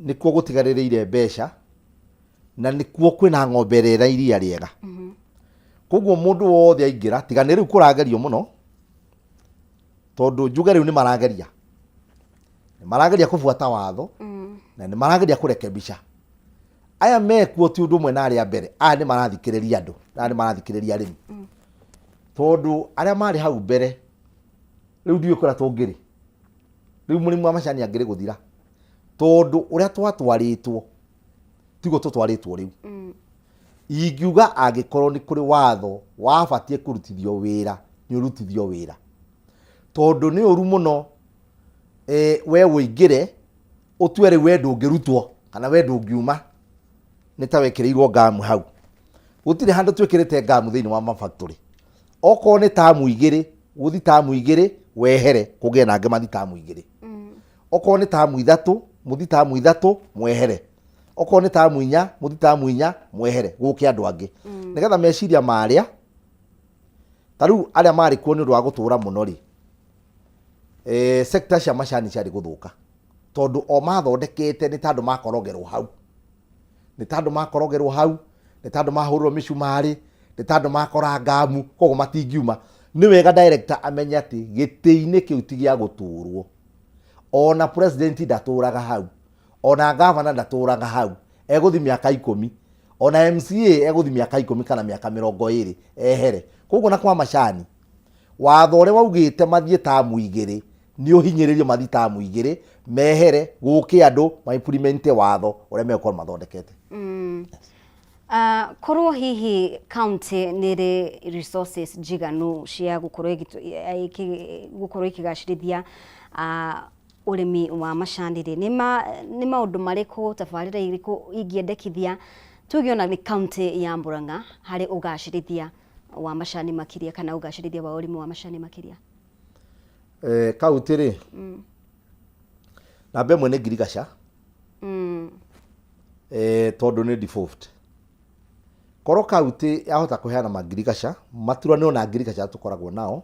nĩkuo gũtigarĩrĩire mbeca na nĩkuo kwĩna ng'ombe ĩrĩa ĩna iria rĩega. Koguo mũndũ wothe aingĩra, tiga nĩ rĩu kũragerio mũno, tondũ njuge rĩu nĩ marageria, nĩ marageria kũbuata watho na nĩ marageria kũrekebisha. Aya mekuo ti ũndũ ũmwe na arĩa mbere, aya nĩ marathikĩrĩria andũ, aya nĩ marathikĩrĩria arĩmi, tondũ arĩa marĩ hau mbere rĩu ndiũĩ kũrĩa tũngĩrĩ rĩu. Mũrĩmi wa macani angĩrĩ gũthira, tondũ ũrĩa twatwarĩtwo tiguo tũtwarĩtwo rĩu. Ingiuga angĩkorwo nĩ kũrĩ watho wabatiĩ kũrutithio wĩra, nĩ ũrutithio wĩra, tondũ nĩ ũru mũno we ũingĩre ũtue rĩu we ndũngĩrutwo kana we ndũngiuma, nĩ ta wekĩrĩirwo ngamu hau. Gũtirĩ handũ twĩkĩrĩte ngamu thĩinĩ wa mafactory. Okorwo nĩ tamu 2, gũthi tamu 2 wehere, kũgĩe na angĩ mathi tamu 2. Okorwo nĩ tamu 3, mũthi tamu 3 mwehere. Okorwo nĩ tamu 4, mũthi tamu 4 mwehere, gũke andũ angĩ, nĩgetha meciria marĩa ta rĩu arĩa marĩ kuo nĩ ũndũ wa gũtũra mũno rĩ, sector cia macani ciarĩ gũthũka, tondũ o mathondekete nĩ ta andũ makorogerwo hau, nĩ ta andũ makorogerwo hau, nĩ ta andũ mahũrĩrwo mĩcumarĩ, nĩ ta andũ makora ngamu, koguo matingiuma. Nĩ wega director amenye atĩ gĩtĩ-inĩ kĩu ti gĩa gũtũrwo. Ona president ndatũraga hau, ona gavana ndatũraga hau, egũthi mĩaka 10. Ona MCA egũthi mĩaka 10 kana mĩaka 20 ehere. Koguo na kwa macani, watho ũrĩa waugĩte mathiĩ tamu 2 nĩ ũhinyĩrĩrio, mathiĩ tamu 2 mehere, gũke andũ ma implement watho ũrĩa megũkorwo mathondekete. Korwo hihi county nĩ ĩrĩ resources njiganu cia gũkorwo gũkorwo ĩkĩgacĩrithia ũrĩmi wa macani rĩ, nĩ maũndũ marĩkũ, tabarĩra irĩkũ ingĩendekithia tuge ona nĩ county ya Murang'a harĩ ũgacĩrithia wa macani makĩria kana ũgacĩrithia wa ũrĩmi wa macani makĩria? Kaunti rĩ, namba ĩmwe nĩ ngirigaca tondũ nĩ devolved. Korwo kaunti yahota kũheana mangirigaca maturanĩrwo na ngirigaca tũkoragwo nao,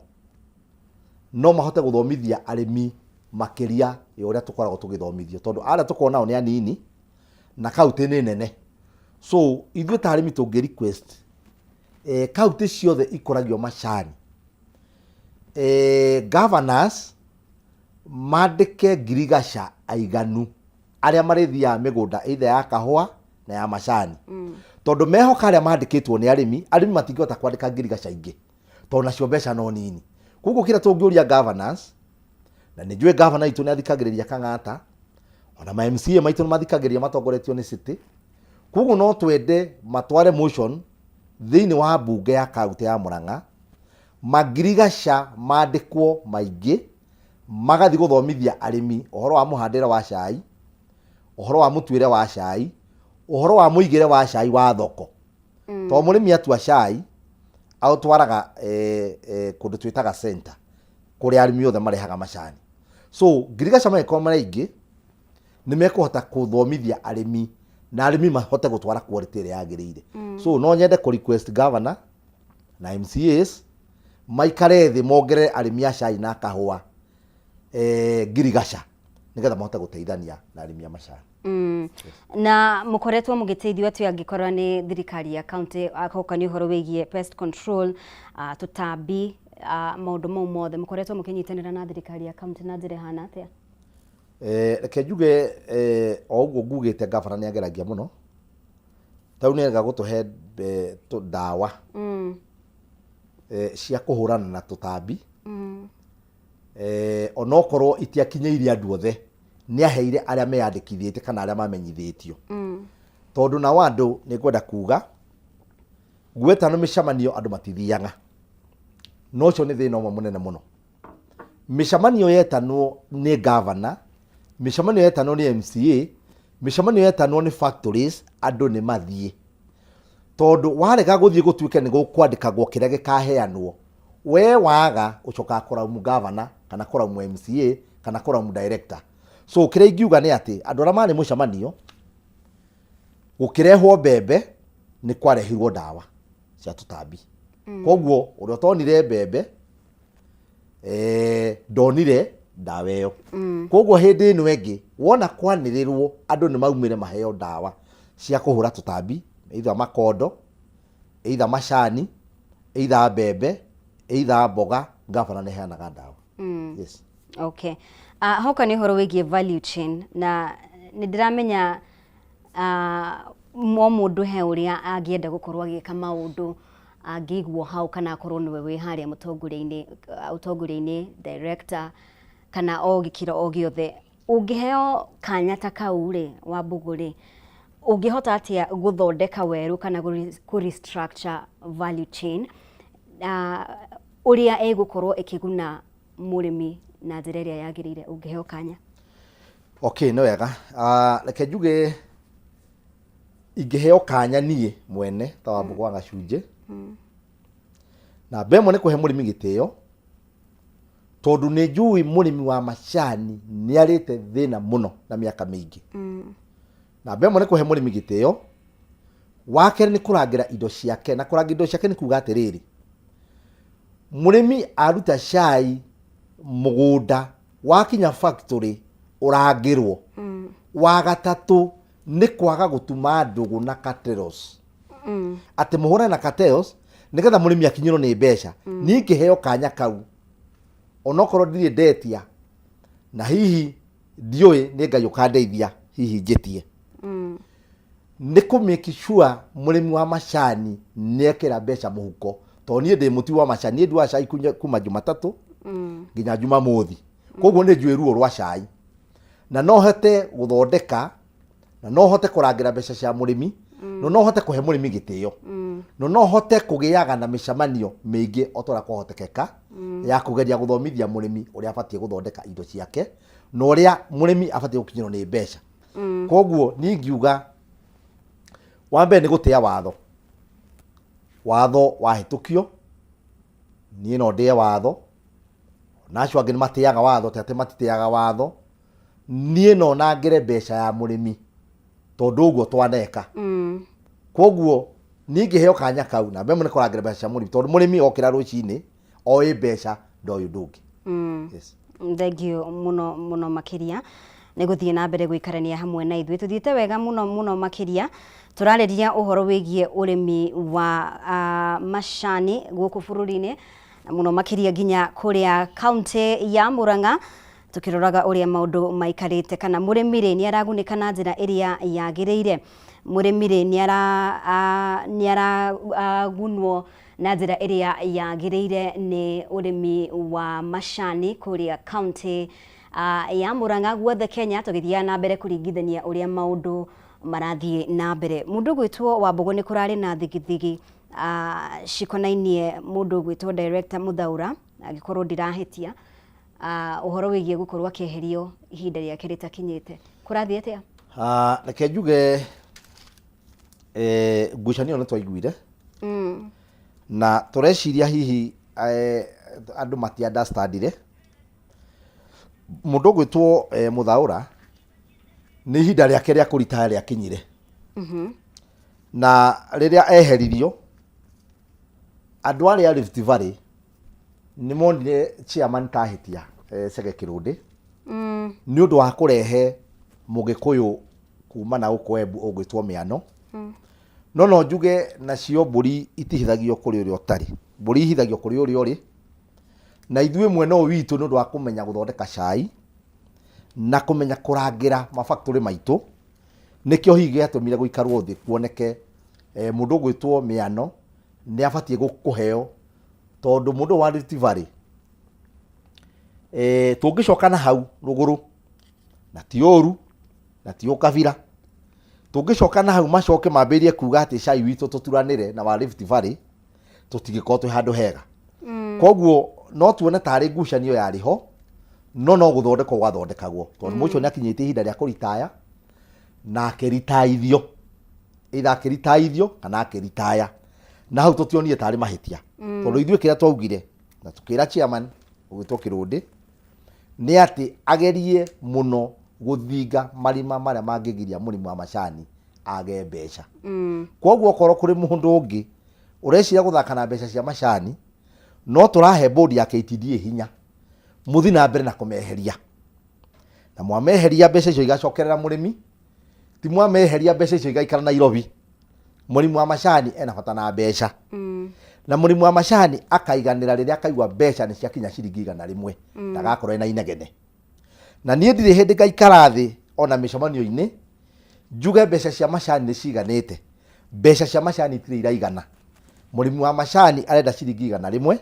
no mahote gũthomithia arĩmi makĩria ya ũrĩa tũkoragwo tũgĩthomithio, tondũ arĩa tũkoragwo nao nĩ anini na kaunti nĩ nene. So ithuĩ ta arĩmi tũngĩ request kaunti ciothe ikũragio macani, governors mandĩke ngirigaca aiganu arĩa marĩthiaga mĩgũnda either ya kahũa na ya macani, tondũ mehoka arĩa mandĩkĩtwo nĩ arĩmi, arĩmi matingĩhota kwandĩka ngirigaca ingĩ tondũ nacio mbeca no nini. Koguo kĩrĩa tũngĩũria governors, na nĩ njũĩ governor itũ nĩ athikagĩrĩria Kang'ata, ona ma MCA maitũ nĩ mathikagĩrĩria matongoretio nĩ city. Koguo no twende matware motion thĩinĩ wa mbunge ya kaunti ya Murang'a, mangirigaca mandĩkwo maingĩ magathiĩ gũthomithia arĩmi ũhoro wa mũhandĩre wa cai, ũhoro wa mũtuĩre wa cai, ũhoro wa mũigĩre wa cai wa thoko. Tondũ mũrĩmi atua cai aũtwaraga kũndũ twĩtaga center, kũrĩa arĩmi othe marehaga macani. So ngirigaca mangĩkorwo marĩ aingĩ nĩ mekũhota kũthomithia arĩmi na arĩmi mahote gũtwara quality ĩrĩa yagĩrĩire. So no nyende kũ request governor na MCAs maikare thĩ mongerere arĩmi a cai na kahũa ngirigaca nĩgetha mahote gũteithania na arĩmi a macani. Na mũkoretwo mũgĩteithio atĩa angĩkorwo nĩ thirikari ya county akoka nĩ ũhoro wĩgiĩ pest control, tũtambi, maũndũ mau mothe mũkoretwo mũkĩnyitanĩra na thirikari ya county na njĩra ĩhana atĩa? Reke njuge o ũguo ngugĩte gavana nĩ ageragia mũno, tarĩu nĩ arega gũtũhe ndawa cia kũhũrana na tũtambi. Onokorwo itiakinyĩire andũ othe, nĩ aheire arĩa meyandĩkithĩtie kana arĩa mamenyithĩtio. Tondũ nao andũ nĩ ngwenda kuga gwetano mĩcemanio andũ matithiaga, na ũcio nĩ thĩna ũmwe mũnene mũno. Mĩcemanio yetanwo nĩ gavana, mĩcemanio yetanwo nĩ MCA, mĩcemanio yetanwo nĩ factories, andũ nĩ mathiĩ. Tondũ warega gũthiĩ gũtuĩke nĩ gũkwandĩkagwo kĩrĩa gĩkaheanwo, we waga ũcokaga kũraumu gavana kana kũraumu MCA kana kũraumu director. So kĩrĩa ingiuga nĩ atĩ andũ arĩa marĩ mũcemanio, gũkĩrehwo mbembe nĩ kwarehirwo ndawa cia tũtambi. Koguo ũrĩa ũtonire mbembe ndonire ndawa ĩyo. Koguo hĩndĩ ĩno ĩngĩ wona kwanĩrĩrwo andũ nĩ maumĩre maheo ndawa cia kũhũra tũtambi, either makondo, either macani, either mbembe, either mboga, gavana nĩ aheanaga ndawa. Yes. Okay. Hoka nĩ ũhoro wĩgiĩ value chain na nĩ ndĩramenya o mũndũ he ũrĩa angĩenda gũkorwo agĩka maũndũ angĩigwo hau kana akorwo nĩwe wĩ harĩa mũtongoria-inĩ, ũtongoria-inĩ director kana o gĩkĩro o gĩothe. Ũngĩheo kanya ta kau rĩ, Wambũgũ rĩ, ũngĩhota atĩa gũthondeka werũ kana kũ restructure value chain ũrĩa ĩgũkorwo ĩkĩguna mũrĩmi na njĩra ĩrĩa yagĩrĩire ũngĩheo kanya? Okay, nĩ wega. Reke njuge ingĩheo kanya niĩ mwene ta Wambũgũ wa Gacunjĩ, namba ĩmwe nĩ kũhe mũrĩmi gĩtĩo, tondũ nĩ njũĩ mũrĩmi wa macani nĩ arĩte thĩna mũno na mĩaka mĩingĩ. Namba ĩmwe nĩ kũhe mũrĩmi gĩtĩo, wa kerĩ nĩ kũrangĩra indo ciake, na kũrangĩra indo ciake nĩ kuga atĩrĩrĩ, mũrĩmi aruta cai mũgũnda wakinya factory ũrangĩrwo. Wa gatatũ nĩ kwaga gũtuma ndũgũ na cartels. Atĩ mũhũrane na cartels nĩgetha mũrĩmi akinyĩrwo nĩ mbeca. Niĩ ingĩheo kanya kau onokorwo ndirĩ ndetia na hihi ndiũĩ nĩ Ngai ũkandeithia hihi njĩtie, nĩ kũ make sure mũrĩmi wa macani nĩ ekĩra mbeca mũhuko, tondũ niĩ ndĩ mũtui wa macani, niĩ nduaga cai kuma Jumatatũ nginya Jumamothi, koguo nĩ njũĩ ruo rwa cai na no hote gũthondeka na no hote kũrangĩra mbeca cia mũrĩmi. No no hote kũhe mũrĩmi gĩtĩo, no no hote kũgĩaga na mĩcemanio mĩingĩ o ta ũrĩa kwahotekeka ya kũgeria gũthomithia mũrĩmi ũrĩa abatiĩ gũthondeka indo ciake na ũrĩa mũrĩmi abatiĩ gũkinyĩrwo nĩ mbeca. Koguo niĩ ingiuga wa mbere nĩ gũtĩa watho. Watho wahĩtũkio, niĩ no ndĩe watho, na acio angĩ nĩ matĩaga watho, ti atĩ matitĩaga watho. Niĩ no nangĩre mbeca ya mũrĩmi tondũ ũguo twaneka. Koguo niĩ ingĩheo kanya kau na mbembe nĩ kũrangĩra mbeca cia mũrĩmi, tondũ mũrĩmi okĩra rũcinĩ oĩ mbeca ndoĩ ũndũ ũngĩ. Yes. Thengiũ mũno mũno makĩria nĩ gũthiĩ na mbere gũikarania hamwe na ithuĩ. Tũthiĩte wega mũno mũno makĩria, tũrarĩria ũhoro wĩgiĩ ũrĩmi wa macani gũkũ bũrũri-inĩ, na mũno makĩria nginya kũrĩa kaũntĩ ya Murang'a, tũkĩroraga ũrĩa maũndũ maikarĩte, kana mũrĩmi rĩ nĩ aragunĩka na njĩra ĩrĩa yagĩrĩire, mũrĩmi rĩ nĩ aragunwo na njĩra ĩrĩa yagĩrĩire nĩ ũrĩmi wa macani kũrĩa kaũntĩ ya Murang'a guothe Kenya, tũgĩthiaga na mbere kũringithania ũrĩa maũndũ marathiĩ na mbere. Mũndũ ũgwĩtwo Wambũgũ, nĩ kũrarĩ na thigithigi cikonainie mũndũ ũgwĩtwo Director Muthaura, angĩkorwo ndirahĩtia, ũhoro wĩgiĩ gũkorwo akĩeherio ihinda rĩake rĩtakinyĩte. Kũrathiĩ atĩa? Reke njuge ngucanio nĩ twaiguire na tũreciria hihi andũ mati understandire mũndũ ũgwĩtwo Muthaura nĩ ihinda rĩake rĩa kũritaya rĩakinyire, na rĩrĩa eheririo andũ arĩa Rift Valley nĩ monire chairman tahĩtia Chege Kĩrũndĩ nĩ ũndũ wa kũrehe mũgĩkũyũ kuma na gũkũ Embu ũgwĩtwo Mĩano. No no njuge nacio mbũri itihithagio kũrĩ ũrĩa ũtarĩ, mbũri ihithagio kũrĩ ũrĩa ũrĩ. Na ithuĩ mwena ũyũ witũ nĩ ũndũ wa kũmenya gũthondeka cai na kũmenya kũrangĩra mafactory maitũ, nĩkĩo hihi gĩatũmire gũikarwo thĩ kuoneke mũndũ ũgwĩtwo Mĩano nĩ abatiĩ kũheo, tondũ mũndũ wa Rift Valley tũngĩcoka na hau rũgũrũ, na ti ũru na ti ũkabira, tũngĩcoka na hau macoke mambĩrĩrie kuga atĩ cai witũ tũturanĩre na wa Rift Valley, tũtingĩkorwo twĩ handũ hega. Koguo no tuone tarĩ ngucanio yarĩ ho, no no gũthondekwo gwathondekagwo, tondũ mũcio nĩ akinyĩtie ihinda rĩa kũritaya na akĩritaithio, either akĩritaithio kana akĩritaya, na hau tũtionire tarĩ mahĩtia, tondũ ithuĩ kĩrĩa twaugire na tũkĩra chairman ũgwĩtwo Kĩrũndĩ nĩ atĩ agerie mũno gũthinga marima marĩa mangĩgiria mũrĩmi wa macani age mbeca. Koguo okorwo kũrĩ mũndũ ũngĩ ũreciria gũthaka na mbeca cia macani, no tũrahe board ya KTDA hinya mũthi na mbere na kũmeheria, na mwameheria mbeca icio igacokerera mũrĩmi, ti mwameheria mbeca icio igaikara Nairobi. Mũrĩmi wa macani ena bata na mbeca, na mũrĩmi wa macani akaiganĩra rĩrĩa akaigua mbeca nĩ ciakinya ciringi 100, ndagakorwo ena inegene. Na niĩ ndirĩ hĩndĩ ngaikara thĩ ona mĩcemanio-inĩ njuge mbeca cia macani nĩ ciganĩte. Mbeca cia macani itirĩ iraigana. Mũrĩmi wa macani arenda ciringi 100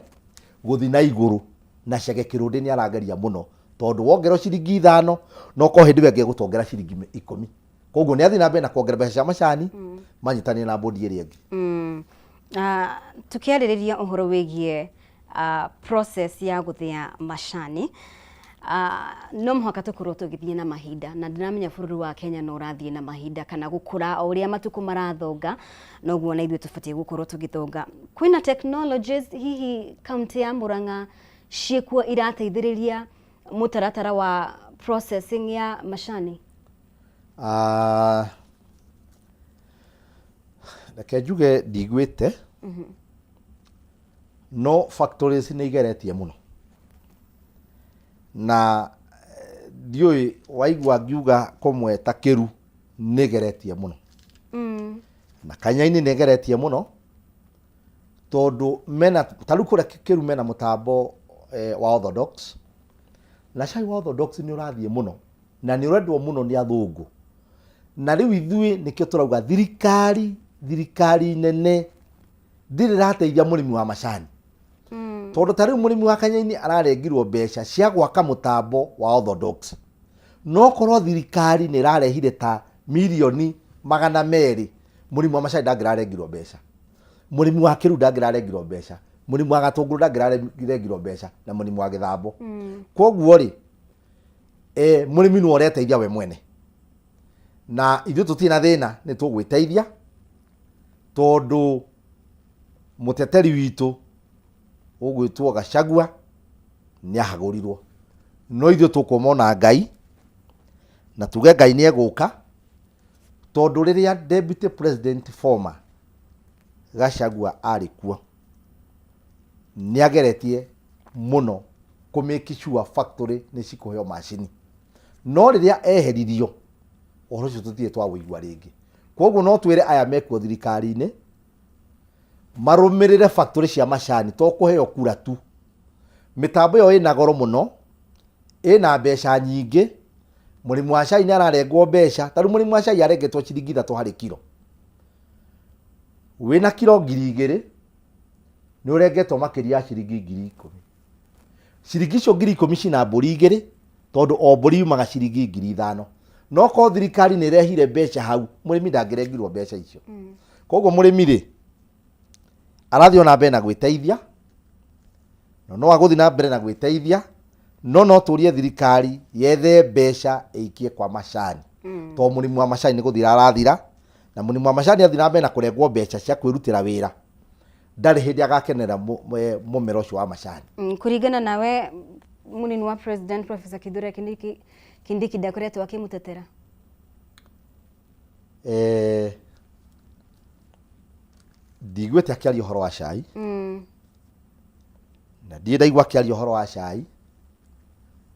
gũthiĩ na igũrũ, na Chege Kĩrũndĩ nĩ arageria mũno, tondũ wongererwo ciringi 5 no korwo hĩndĩ ĩyo ĩngĩ egũtwongera ciringi 10. Koguo nĩ athiĩ na mbere na kuongerera mbeca cia macani, manyitanĩre na bodi ĩrĩa ĩngĩ. Tũkĩarĩrĩria ũhoro wĩgiĩ process ya gũthĩa macani, no mũhaka tũkorwo tũgĩthiĩ na mahinda, na ndĩramenya bũrũri wa Kenya no ũrathiĩ na mahinda kana gũkũra o ũrĩa matukũ marathonga, noguo na ithuĩ tũbatiĩ gũkorwo tũgĩthonga. Kwĩna technologies hihi kaũntĩ ya Murang'a ciĩkuo irateithĩrĩria mũtaratara wa processing ya macani? Reke njuge ndiguĩte, no factories nĩ igeretie mũno, na ndiũĩ waigua ngiuga kũmwe ta Kĩru nĩ ĩgeretie mũno, na Kanyaini nĩ ĩgeretie mũno, tondũ mena ta rĩu kũrĩa Kĩru mena mũtambo wa Orthodox, na cai wa Orthodox nĩ ũrathiĩ mũno na nĩ ũrendwo mũno nĩ athũngũ. Na rĩu ithuĩ nĩkĩo tũrauga thirikari nene ndirĩ ĩrateithia mũrĩmi wa macani, tondũ ta rĩu mũrĩmi wa Kanyaini ararengirwo mbeca cia gwaka mũtambo wa Orthodox, no korwo thirikari nĩ ĩrarehire ta mirioni 200 Mũrĩmi wa macani ndangĩrarengirwo mbeca, mũrĩmi wa kĩru ndangĩrarengirwo mbeca, mũrĩmi wa gatũngũrũ ndangĩrarengirwo mbeca, na mũrĩmi wa gĩthambo. Koguo rĩ, mũrĩmi nĩwe ũreteithia we mwene, na ithuĩ tũtirĩ na thĩna, nĩ tũgwĩteithia tondũ mũteteri witũ ũgwĩtwo Gachagua nĩ ahagũrirwo, no ithuĩ tũkũma ona Ngai na tuge Ngai nĩ egũka, tondũ rĩrĩa deputy president former Gachagua arĩ kuo nĩ ageretie mũno kũ make sure factory nĩ cikũheo macini, no rĩrĩa eheririo ũhoro ũcio tũtirĩ twaũigua rĩngĩ. Koguo no twĩre aya mekuo thirikari-inĩ marũmĩrĩre factory cia macani, to kũheo kura tu. Mĩtambo ĩyo ĩna goro mũno, ĩna mbeca nyingĩ. Mũrĩmi wa cai nĩ ararengwo mbeca, ta rĩu mũrĩmi wa cai arengetwo ciringi 3 harĩ kiro. Wĩna kiro 2000 nĩ ũrengetwo makĩria ya ciringi 10,000. Ciringi icio 10,000 cina mbũri 2, tondũ o mbũri yumaga ciringi 5,000. No korwo thirikari nĩ ĩrehire mbeca hau, mũrĩmi ndangĩrengirwo mbeca icio. Koguo mũrĩmi rĩ, arathiĩ ona mbere na gwĩteithia, na no agũthiĩ na mbere na gwĩteithia, no no tũrie thirikari yethe mbeca ĩikie kwa macani. Tondũ mũrĩmi wa macani nĩ gũthira arathira, na mũrĩmi wa macani athiĩ na mbere na kũrengwo mbeca cia kwĩrutĩra wĩra, ndarĩ hĩndĩ agakenera mũmera ũcio wa macani. Kũringana nawe, mũnini wa president Professor Kithure Kindiki, Kindiki ndakoretwo akĩmũtetera? Ndiguĩte akĩaria ũhoro wa cai. Na ndirĩ ndaigua akĩaria ũhoro wa cai,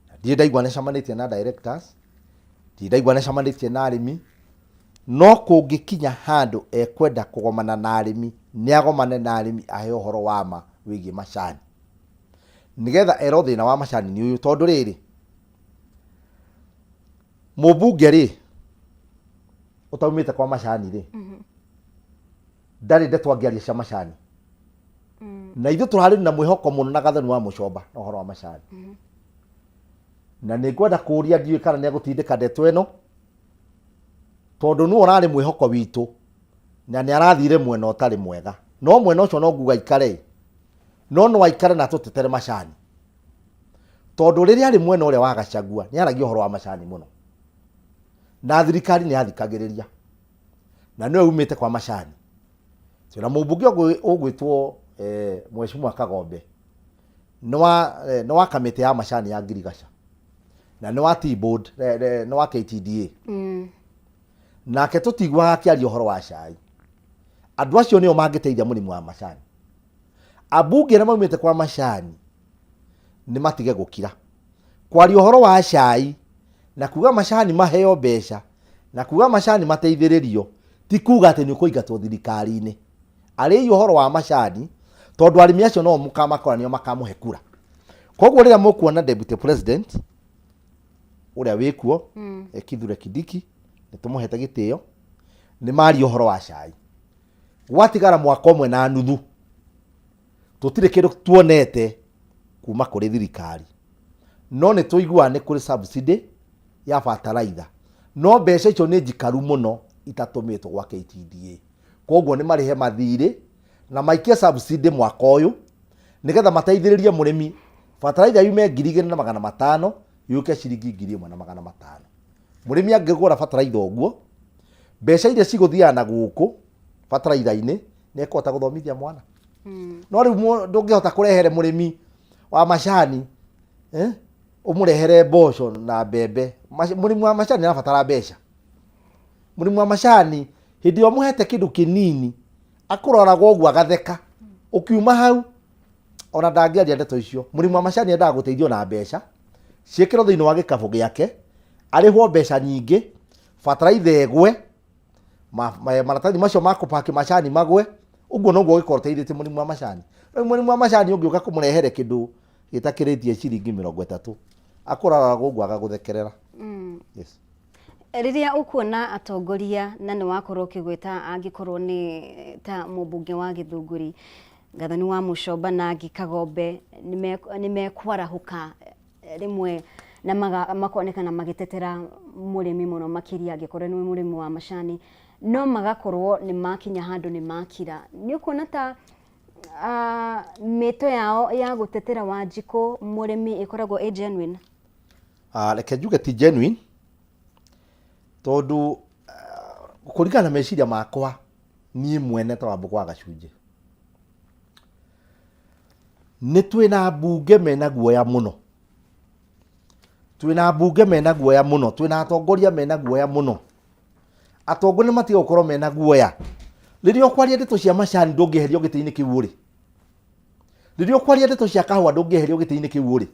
na ndirĩ ndaigua nĩacemanĩtie na directors, ndirĩ ndaigua nĩacemanĩtie na arĩmi. No kũngĩkinya handũ ekwenda kũgomana na arĩmi, nĩagomane na arĩmi ahe ũhoro wa ma wĩgiĩ macani, nĩgetha erwo thĩna wa macani nĩ ũyũ. Tondũ rĩrĩ, mũmbunge rĩ ũtaumĩte kwa macani rĩ, ndarĩ ndeto angĩaria cia macani. Na ithuĩ tũrarĩ na mwĩhoko mũno na Gathoni wa Mũcomba na ũhoro wa macani. Na nĩ ngwenda kũũria, ndiũĩ kana nĩ egũtindĩka ndeto ĩno, tondũ nĩwe ũrarĩ mwĩhoko witũ na nĩ arathire mwena ũtarĩ mwega. No mwena ũcio no nguga aikare, no no aikare na tũtetere macani, tondũ rĩrĩa arĩ mwena ũrĩa wa Gachagua nĩ aragia ũhoro wa macani mũno, na thirikari nĩ yathikagĩrĩria, na nĩwe umĩte kwa macani. Twĩna mũmbunge ũgwĩtwo Mheshimiwa Kagombe, nĩ wa kamĩtĩ ya macani ya Ngirigaca, na nĩ wa Tea Board, nĩ wa KTDA. Nake tũtiguaga akĩaria ũhoro wa cai. Andũ acio nĩo mangĩteithia mũrĩmi wa macani. Ambunge arĩa maumĩte kwa macani nĩ matige gũkira kwaria ũhoro wa cai na kuga macani maheo mbeca na kuga macani mateithĩrĩrio, ti kuga atĩ nĩ ũkũingatwo thirikari-inĩ. Arĩi ũhoro wa macani, tondũ arĩmi acio no mũkamakora, nĩo makamũhe kura. Koguo rĩrĩa mũkuona deputy president ũrĩa wĩkuo, Kithure Kindiki, nĩ tũmũhete gĩtĩo, nĩ maria ũhoro wa cai. Gwatigara mwaka ũmwe na nuthu, tũtirĩ kĩndũ tuonete kuma kũrĩ thirikari, no nĩ tũiguaga nĩ kũrĩ subsidy ya bataraitha, no mbeca icio nĩ njikaru mũno itatũmĩtwo gwa KTDA. Koguo nĩ marĩhe mathirĩ na maikie subsidy mwaka ũyũ, nĩgetha mateithĩrĩrie mũrĩmi, bataraitha yume 2500 yũke ciringi 1500. Mũrĩmi angĩgũra bataraitha ũguo, mbeca iria cigũthiaga na gũkũ bataraitha-inĩ, nĩ ekũhota gũthomithia mwana. No rĩu ndũngĩhota kũrehere mũrĩmi wa macani, ũmũrehere mboco na mbembe. Mũrĩmi wa macani arabatara mbeca. Mũrĩmi wa macani hĩndĩ ĩrĩa ũmũhete kĩndũ kĩnini akũroraga ũguo agatheka, ũkiuma hau ona ndangĩaria ndeto icio. Mũrĩmi wa macani endaga gũteithio na mbeca ciĩkĩrwo thĩinĩ wa gĩkabũ gĩake, arĩhwo mbeca nyingĩ, bataraitha ĩgwe, maratathi macio ma kũpaki macani magwe, ũguo noguo ũgĩkorwo ũteithĩtie mũrĩmi wa macani. Rĩu mũrĩmi wa macani ũngĩũka kũmũrehere kĩndũ gĩtakĩrĩtie ciringi 30, akũroraga ũguo agagũthekerera. Yes. Rĩrĩa ũkuona atongoria, na nĩ wakorwo ũkĩgweta angĩkorwo nĩ ta mũmbunge wa Gĩthũngũri Gathoni wa Mũcomba na angĩ Kagombe, nĩ mekwarahũka rĩmwe na makonekana magĩtetera mũrĩmi mũno makĩria angĩkorwo nĩ mũrĩmi wa macani. No magakorwo nĩ makinya handũ nĩ makira. Nĩ ũkuona ta mĩto yao ya gũtetera Wanjikũ mũrĩmi ĩkoragwo ĩ genuine? Reke njuge ti genuine tondũ kũringana na meciria makwa niĩ mwene ta Wambũgũ wa Gacunjĩ, nĩ twĩna ambunge mena guoya mũno, twĩna ambunge mena guoya mũno, twĩna atongoria mena guoya mũno. Atongoria nĩ matige gũkorwo mena guoya. Rĩrĩa ũkwaria ndeto cia macani ndũngĩeherio gĩtĩ-inĩ kĩu ũrĩ. Rĩrĩa ũkwaria ndeto cia kahũa ndũngĩeherio gĩtĩ-inĩ kĩu ũrĩ.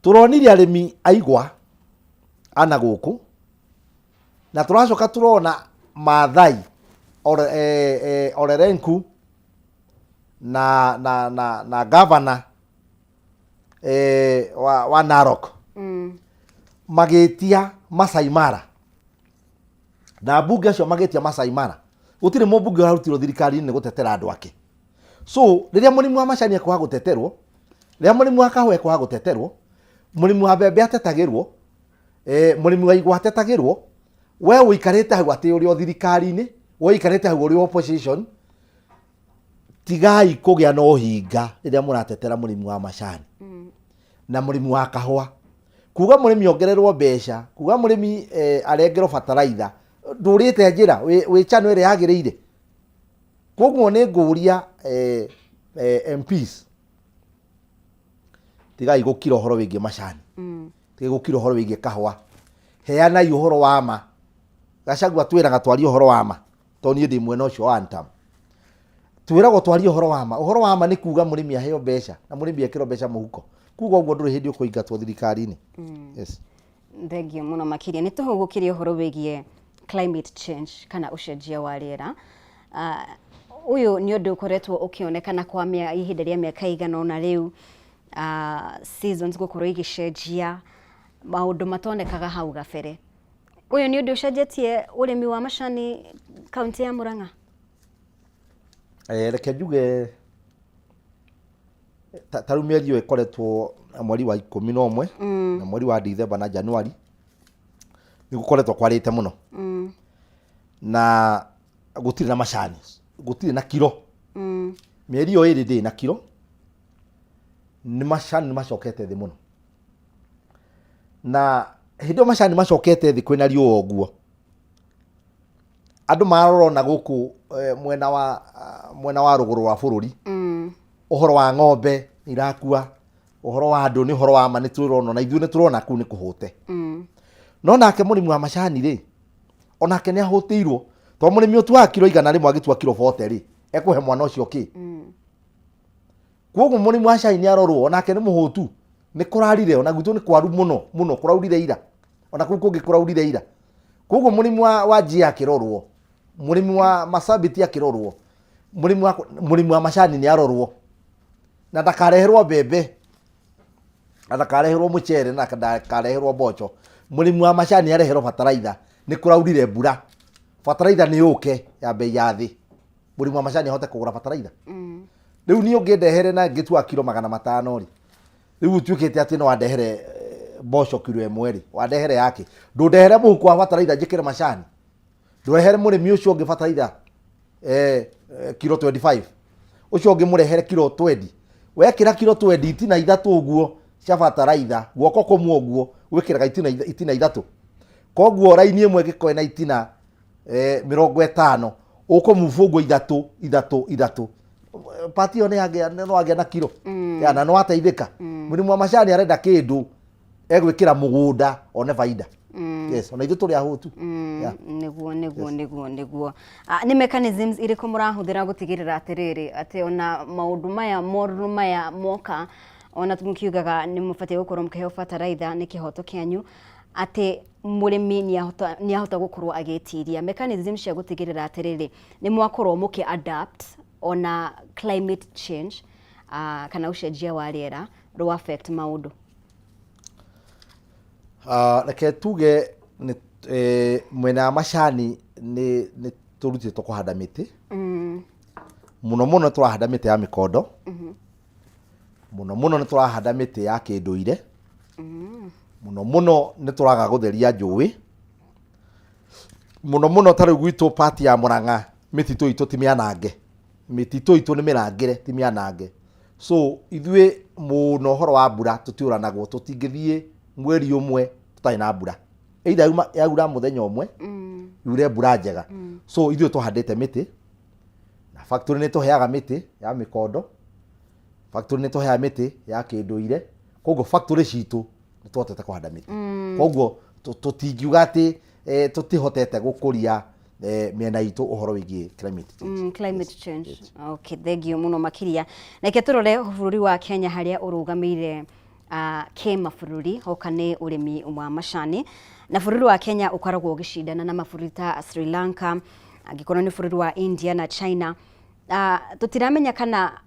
Tũronire arĩmi a igwa ana gũkũ na tũracoka tũrona Maathai Olelenku na gavana wa Narok magĩtia Masai Mara na ambunge acio magĩtia Masai Mara gũtirĩ mũmbunge ũrarutirwo thirikari-inĩ nĩ gũtetera andũ ake. So rĩrĩa mũrĩmi wa macani ekwaga gũteterwo, rĩrĩa mũrĩmi wa kahũa ekwaga gũteterwo, mũrĩmi wa mbembe atetagĩrwo, mũrĩmi wa igwa atetagĩrwo, we ũikarĩte hau atĩ ũrĩ o thirikari-inĩ, we ũikarĩte hau ũrĩ opposition, tigai kũgĩa na ũhinga rĩrĩa mũratetera mũrĩmi wa macani na mũrĩmi wa kahũa. Kuga mũrĩmi ongererwo mbeca, kuga mũrĩmi arengerwo bataraitha, ndũrĩte njĩra, wĩ channel ĩrĩa yagĩrĩire. Koguo nĩ ngũria MPs, tigai gũkira ũhoro wĩgiĩ macani, tigai gũkira ũhoro wĩgiĩ kahũa, heanai ũhoro wa ma. Gachagua twĩraga twarie ũhoro wa ma, tondũ niĩ ndĩ mwena ũcio wa Antam. Twĩragwo twarie ũhoro wa ma. Ũhoro wa ma nĩ kuga mũrĩmi aheo mbeca na mũrĩmi ekĩrwo mbeca mũhuko. Kuga ũguo ndũrĩ hĩndĩ ũkũingatwo thirikari-inĩ. Yes. Thengio mũno makĩria. Nĩ tũhũgũkĩrie ũhoro wĩgiĩ climate change kana ũcenjia wa rĩera. Ũyũ nĩ ũndũ ũkoretwo ũkĩonekana kwa ihinda rĩa mĩaka ĩigana ũna rĩu, seasons gũkorwo igĩcenjia, maũndũ matonekaga hau gabere. Ũyũ nĩ ũndũ ũcenjetie ũrĩmi wa macani kaũntĩ ya Murang'a? Reke njuge ta rĩu mĩeri ĩyo ĩkoretwo mweri wa 11 na mweri wa Dithemba na Januari nĩ gũkoretwo kwarĩte mũno na gũtirĩ na macani, gũtirĩ na kiro. Mĩeri ĩyo ĩrĩ ndĩrĩ na kiro, nĩ macani nĩ macokete thĩ mũno. Na hĩndĩ ĩyo macani macokete thĩ kwĩna riũa ũguo, andũ marora ona gũkũ mwena wa rũgũrũ rwa bũrũri, ũhoro wa ng'ombe irakua, ũhoro wa andũ nĩ ũhoro wa ma nĩ tũrona, na ithuĩ nĩ tũrona kũu nĩ kũhũte. No nake mũrĩmi wa macani rĩ, onake nĩ ahũtĩirwo, tondũ mũrĩmi ũtuaga kiro 100 agĩtua kiro 40 rĩ, ekũhe mwana ũcio kĩ? Koguo mũrĩmi wa cai nĩ arorwo, onake nĩ mũhũtu, nĩ kũrarire, ona gwitũ nĩ kwaru mũno mũno, kũraurire ira, ona kũu kũngĩ kũraurire ira. Koguo mũrĩmi wa Njia akĩrorwo, mũrĩmi wa Marsabit akĩrorwo, mũrĩmi wa macani nĩ arorwo, na ndakareherwo mbembe, na ndakareherwo mũcere, na ndakareherwo mboco. Mũrĩmi wa macani areherwo bataraitha, nĩ kũraurire mbura, bataraitha nĩ yũke ya bei ya thĩ, mũrĩmi wa macani ahote kũgũra bataraitha. Rĩu niĩ ũngĩndehere na ngĩtua kiro 500 rĩ, rĩu ũtuĩkĩte atĩ no wandehere mboco kiro 1 rĩ, wandehere yake, ndũndehere mũhuko wa bataraitha njĩkĩre macani, ndũrehere mũrĩmi ũcio ũngĩ bataraitha kiro 25, ũcio ũngĩ mũrehere kiro 20, wekĩra kiro 20 itina ithatũ ũguo cia bataraitha, guoko kũmwe ũguo gwĩkĩraga itina ithatũ, koguo raini ĩmwe ĩngĩkorwo ĩna itina 50, ũkũmubu ũguo ithatũ ithatũ ithatũ, pati ĩyo no agĩa na kiro. Ya, na no ateithĩka. Mũrĩmi wa macani arenda kĩndũ egwĩkĩra mũgũnda one baida. Yes, ona ithuĩ tũrĩ ahũtu. Yeah. Nĩguo, nĩguo, nĩguo, nĩguo. Nĩ mechanisms irĩkũ mũrahũthĩra gũtigĩrĩra atĩrĩrĩ atĩ ona maũndũ maya moru maya moka, ona mũkiugaga nĩ mũbatiĩ gũkorwo mũkĩheo bataraitha nĩ kĩhoto kĩanyu, atĩ mũrĩmi nĩahota gũkorwo agĩtiria mechanism cia gũtigĩrĩra atĩrĩrĩ nĩ mwakorwo mũkĩ adapt ona climate change, kana ũcenjia wa rĩera rũ affect maũndũ? Reke tuge nĩ mwena wa macani nĩ tũrutĩtwo kũhanda mĩtĩ. Mũno mũno tũrahanda mĩtĩ ya mĩkondo. Mũno mũno nĩ tũrahanda mĩtĩ ya kĩndũire. Mũno mũno nĩ tũraga gũtheria njũĩ. Mũno mũno ta rĩu gwitũ part ya Mũrang'a mĩtitũ itũ ti mĩanange. Mĩtitũ itũ nĩ mĩrangĩre ti mĩanange. So ithuĩ mũno ũhoro wa mbura tũtiũranagwo, tũtingĩthiĩ mweri ũmwe tũtarĩ na mbura. Either yauma yaura mũthenya ũmwe yure mbura njega. So ithuĩ tũhandĩte mĩtĩ na factory nĩ tũheaga mĩtĩ ya mĩkondo, factory nĩ tũheaga mĩtĩ ya kĩndũire, koguo factory citũ nĩ tũhotete kũhanda mĩtĩ. Koguo tũtingiuga atĩ tũtihotete gũkũria mĩena itũ ũhoro wĩgiĩ climate change. Climate change. Okay, thank you mũno makĩria. Reke tũrore bũrũri wa Kenya harĩa ũrũgamĩire kĩmabũrũri hoka nĩ ũrĩmi wa macani, na bũrũri wa Kenya ũkoragwo ũgĩcindana na mabũrũri ta Sri Lanka, angĩkorwo nĩ bũrũri wa India na China. Tũtiramenya kana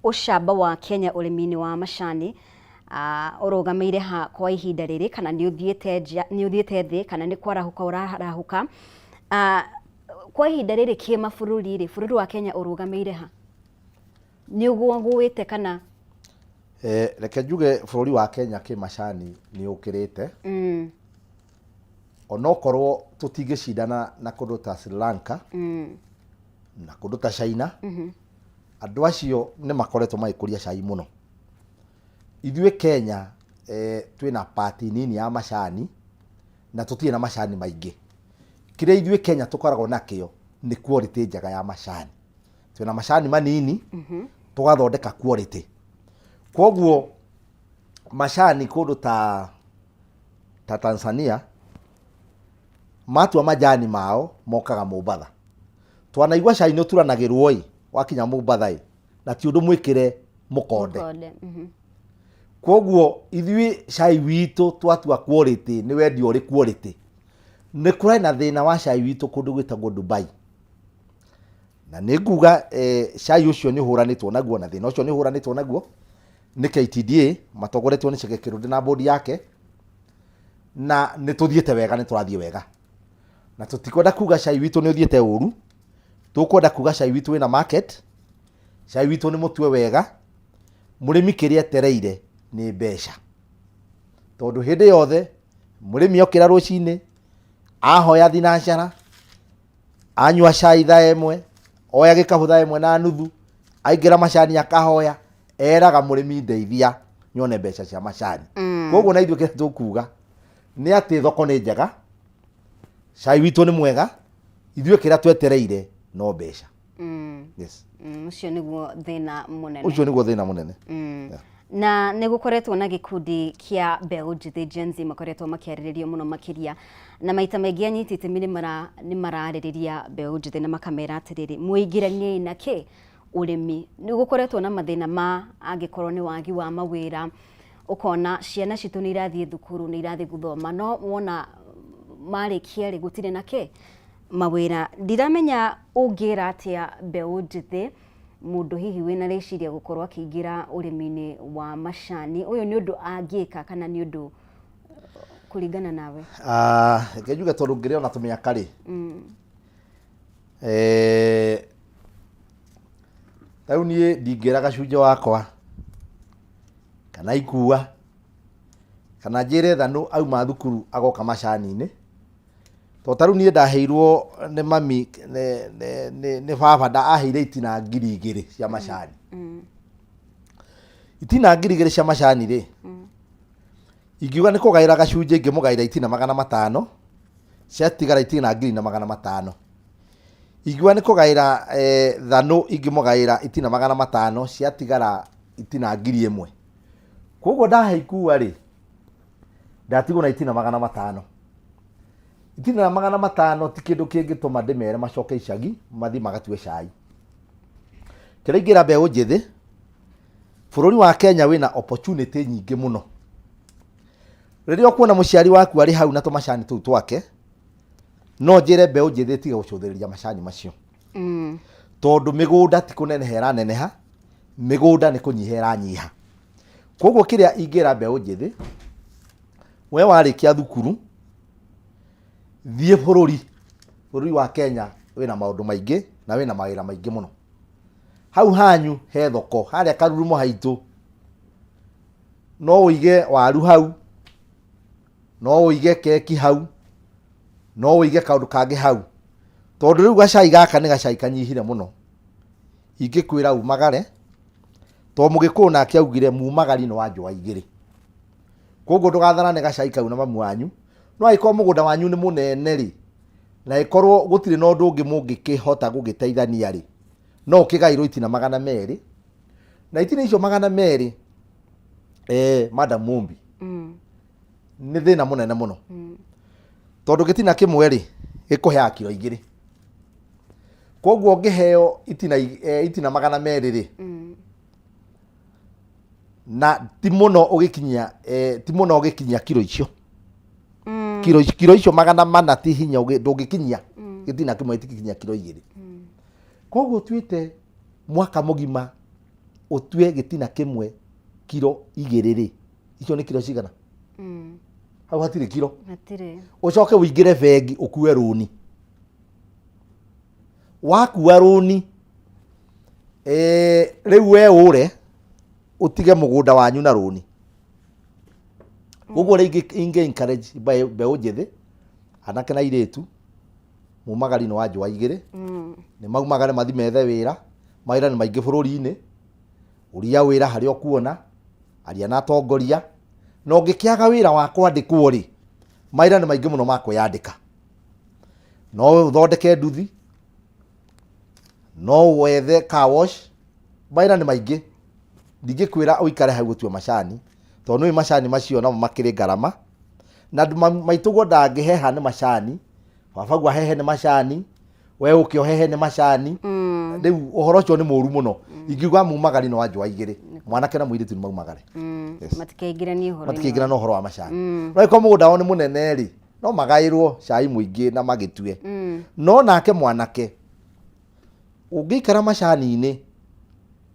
ũcamba wa Kenya ũrĩmi-inĩ wa macani ũrũgamĩire ha kwa ihinda rĩrĩ, kana nĩ ũthiĩte nja, nĩ ũthiĩte thĩ, kana nĩ kwarahũka ũrarahũka. Kwa ihinda rĩrĩ kĩmabũrũri rĩ, bũrũri wa Kenya ũrũgamĩire ha? Nĩ ũgũagũĩte kana? Reke njuge bũrũri wa Kenya kĩmacani nĩ ũkĩrĩte. Onokorwo tũtingĩcindana na kũndũ ta Sri Lanka na kũndũ ta China, andũ acio nĩ makoretwo magĩkũria cai mũno. Ithuĩ Kenya twĩna pati nini ya macani na tũtirĩ na macani maingĩ. Kĩrĩa ithuĩ Kenya tũkoragwo nakĩo nĩ quality njega ya macani. Twĩna macani manini tũgathondeka quality. Koguo macani kũndũ ta Tanzania matua majani mao mokaga Mombatha. Twanaigua cai nĩ ũturanagĩrwo ĩ wakinya Mombatha ĩ, na ti ũndũ mwĩkĩre mũkonde. Mũkonde. Koguo ithuĩ cai witũ twatua quality nĩ wendio ũrĩ quality. Nĩ kũrĩ na thĩna wa cai witũ kũndũ gwĩtagwo Dubai. Na nĩ nguga cai ũcio nĩ ũhũranĩtwo naguo na thĩna ũcio nĩ ũhũranĩtwo naguo nĩ KTDA matongoretio nĩ Chege Kĩrũndĩ na bodi yake, na nĩ tũthiĩte wega, nĩ tũrathiĩ wega. Na tũtikwenda kuga cai witũ nĩ ũthiĩte ũru, tũkwenda kuga cai witũ wĩna market, cai witũ nĩ mũtue wega, mũrĩmi kĩrĩa etereire nĩ mbeca. Tondũ hĩndĩ yothe mũrĩmi okĩra rũcinĩ, ahoya thinacara, anyua cai thaa ĩmwe, oya gĩkabũ thaa ĩmwe na nuthu, aingĩra macani akahoya, eraga mũrĩmi ndeithia nyone mbeca cia macani. Koguo na ithuĩ kĩrĩa tũkuga nĩ atĩ thoko nĩ njega, cai witũ nĩ mwega, ithuĩ kĩrĩa twetereire no mbeca. Yes. Ũcio nĩguo thĩna mũnene. Ũcio nĩguo thĩna mũnene. Yeah. Na nĩ gũkoretwo na gĩkundi kĩa mbeũ njĩthĩ Gen Z makoretwo makĩarĩrĩrio mũno makĩria, na maita maingĩ anyiti itemi nĩ mararĩrĩria mbeũ njĩthĩ na makamera atĩrĩrĩ, mũingĩraniei na kĩ ũrĩmi. Nĩ gũkoretwo na mathĩna ma angĩkorwo nĩ wagi wa mawĩra, ũkona ciana citũ nĩ irathiĩ thukuru, nĩ irathiĩ gũthoma, no wona marĩkia rĩ gũtirĩ na kĩ mawĩra. Ndiramenya ũngĩra atĩa mbeũ njĩthĩ, mũndũ hihi wĩna rĩciria gũkorwo akĩingĩra ũrĩmi-inĩ wa macani, ũyũ nĩ ũndũ angĩka kana nĩ ũndũ kũringana nawe? Reke njuge tondũ ngĩrĩ ona tũmĩaka rĩ, rĩu niĩ ndingĩra gacunjĩ wakwa kana ikua kana njĩre thanũ auma thukuru agoka macani-inĩ, tondũ ta rĩu niĩ ndaheirwo nĩ mami nĩ baba aheire itina 2000 cia macani. Itina 2000 cia macani rĩ, ingiuga nĩ kũgaĩra gacunjĩ ingĩmũgaĩra itina 500, ciatigara itina 1500. Ingiuga nĩ kũgaĩra thanũ ingĩmũgaĩra itina 500, ciatigara itina 1000. Koguo ndahe ikua rĩ, ndatigwo na itina 500. Itina 500 ti kĩndũ kĩngĩtũma ndĩmere macoke icagi mathiĩ magatue cai. Kĩrĩa ingĩra mbeũ njĩthĩ, bũrũri wa Kenya wĩna opportunity nyingĩ mũno. Rĩrĩa ũkuona mũciari waku arĩ hau na tũmacani tũu twake, no njĩre mbeũ njĩthĩ ĩtige gũcũthĩrĩria macani macio. Tondũ mĩgũnda ti kũneneha ĩraneneha, mĩgũnda nĩ kũnyiha ĩranyiha. Koguo kĩrĩa ingĩra mbeũ njĩthĩ, we warĩkia thukuru, thiĩ bũrũri. Bũrũri wa Kenya wĩna maũndũ maingĩ na wĩna mawĩra maingĩ mũno. Hau hanyu he thoko, harĩa Karurumo haitũ, no ũige waru hau, no ũige keki hau, No ũige kaũndũ kangĩ hau, tondũ rĩu gacai gaka nĩ gacai kanyihire mũno. Ingĩkwĩra umagare, tondũ mũgĩkũyũ nake augire mumagari nĩ wa njũa igĩrĩ. Koguo ndũgatharane gacai kau na mamu wanyu. No angĩkorwo mũgũnda wanyu nĩ mũnene rĩ, na ĩkorwo gũtirĩ na ũndũ ũngĩ mũngĩkĩhota gũgĩteithania rĩ, no ũkĩgaĩrwo itina 200. Na itina icio 200, Madam Mumbi, nĩ thĩna mũnene mũno. Tondũ gĩtina kĩmwe rĩ, gĩkũheaga kiro 2. Koguo ũngĩheo itina 200 rĩ, na ti mũno ũgĩkinyia, ti mũno ũgĩkinyia kiro icio. Kiro icio 400 ti hinya ndũngĩkinyia. Gĩtina kĩmwe gĩtingĩkinyia kiro 2. Koguo ũtuĩte mwaka mũgima ũtue gĩtina kĩmwe kiro 2 rĩ, icio nĩ kiro cigana? Hau hatirĩ kiro. Hatirĩ. Ũcoke ũingĩre bengi ũkue rũni. Wakua rũni, rĩu we ũre ũtige mũgũnda wanyu na rũni. Ũguo rĩngĩ ingĩ encourage mbeũ njĩthĩ, anake na airĩtu, mumagari nĩ wa njũa igĩrĩ. Nĩ maumagare mathi methe wĩra, mawĩra nĩ maingĩ bũrũri-inĩ, ũria wĩra harĩa ũkuona, aria na atongoria, na ũngĩkĩaga wĩra wa kwandĩkwo rĩ, mawĩra nĩ maingĩ mũno ma kwĩyandĩka. No ũthondeke nduthi, no wethe car wash, mawĩra nĩ maingĩ. Ndingĩkwĩra ũikare hau ũtue macani, tondũ nĩũĩ macani macio namo makĩrĩ ngarama, na maitũguo ndangĩheha nĩ macani, babaguo ahehe nĩ macani, we ũke ũhehe nĩ macani. Rĩu ũhoro ũcio nĩ mũru mũno. Ingiuga mumagari nĩ wa njũa igĩrĩ, mwanake na mũirĩtu nĩ maumagare. Yes. Matikeingĩranie ũhoro-inĩ Matikeingĩranie ũhoro wa macani. No angĩkorwo mũgũnda wao nĩ mũnene rĩ, no magaĩrwo cai mũingĩ na magĩtue. No nake mwanake ũngĩikara macani-inĩ,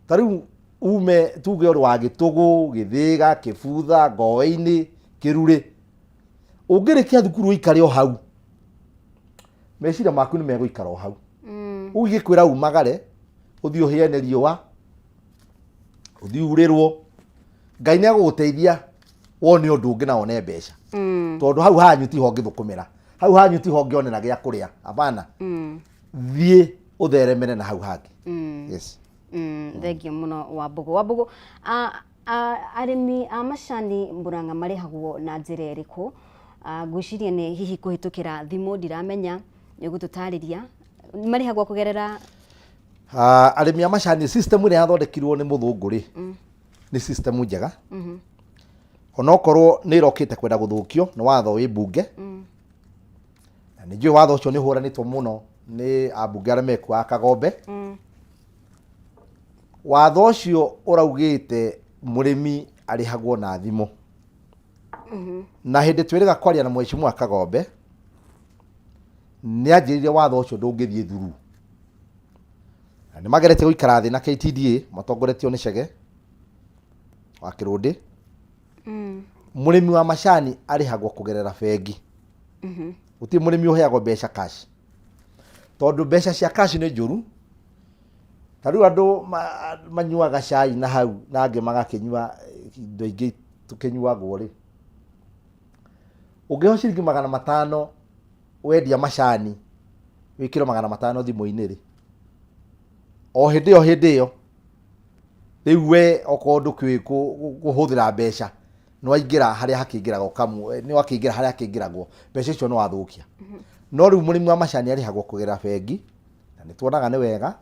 ta rĩu ume tuge ũrĩ wa Gĩtũgũ, Gĩthĩga, Kĩbutha, Ngoe-inĩ, Kĩrurĩ, ũngĩrĩkia thukuru ũikare o hau, meciria maku nĩ megũikara o hau. Ũguo ingĩkwĩra umagare, ũthiĩ ũhĩe nĩ riũa, ũthiĩ urĩrwo, Ngai nĩ egũgũteithia wone ũndũ ũngĩ na wone mbeca. Tondũ hau hanyu tiho ũngĩthũkũmĩra, hau hanyu tiho ũngĩonera gĩa kũrĩa, hapana. Thiĩ ũtheremere na hau hangĩ. Yes. Thengiũ mũno Wambũgũ. Wambũgũ, arĩmi a macani Murang'a marĩhagwo na njĩra ĩrĩkũ? Ngwĩciria nĩ hihi kũhĩtũkĩra thimũ, ndiramenya, nĩ ũgũtũtarĩria. Marĩhagwo kũgerera? Arĩmi a macani, system ĩrĩa yathondekirwo nĩ mũthũngũ rĩ, nĩ system njega. Onokorwo nĩ ĩrokĩte kwenda gũthũkio nĩ watho wĩ mbunge. Na nĩ njũĩ watho ũcio nĩ ũhũranĩtwo mũno nĩ ambunge arĩa mekuo a Kagombe. Watho ũcio ũraugĩte mũrĩmi arĩhagwo na thimũ. Na hĩndĩ twĩrĩga kwaria na mheshimiwa Kagombe, nĩ anjĩrire watho ũcio ndũngĩthiĩ through. Na nĩ mageretie gũikara thĩ na KTDA matongoretio nĩ Chege wa Kĩrũndĩ. Mũrĩmi wa macani arĩhagwo kũgerera bengi. Gũtirĩ mũrĩmi ũheagwo mbeca cash. Tondũ mbeca cia cash nĩ njũru. Ta rĩu andũ manyuaga cai na hau na angĩ magakĩnyua indo ingĩ tũkĩnyuagwo rĩ. Ũngĩheo ciringi 500 wendia macani, wĩkĩrwo 500 thimũ-inĩ rĩ, o hĩndĩ ĩyo hĩndĩ ĩyo, rĩu we okorwo ndũkĩũĩ kũhũthĩra mbeca, nĩ waingĩra harĩa hakĩingĩragwo kamwe, nĩ wakĩingĩra harĩa hakĩingĩragwo, mbeca icio nĩ wathũkia. No rĩu mũrĩmi wa macani arĩhagwo kũgerera bengi, na nĩ tuonaga nĩ wega,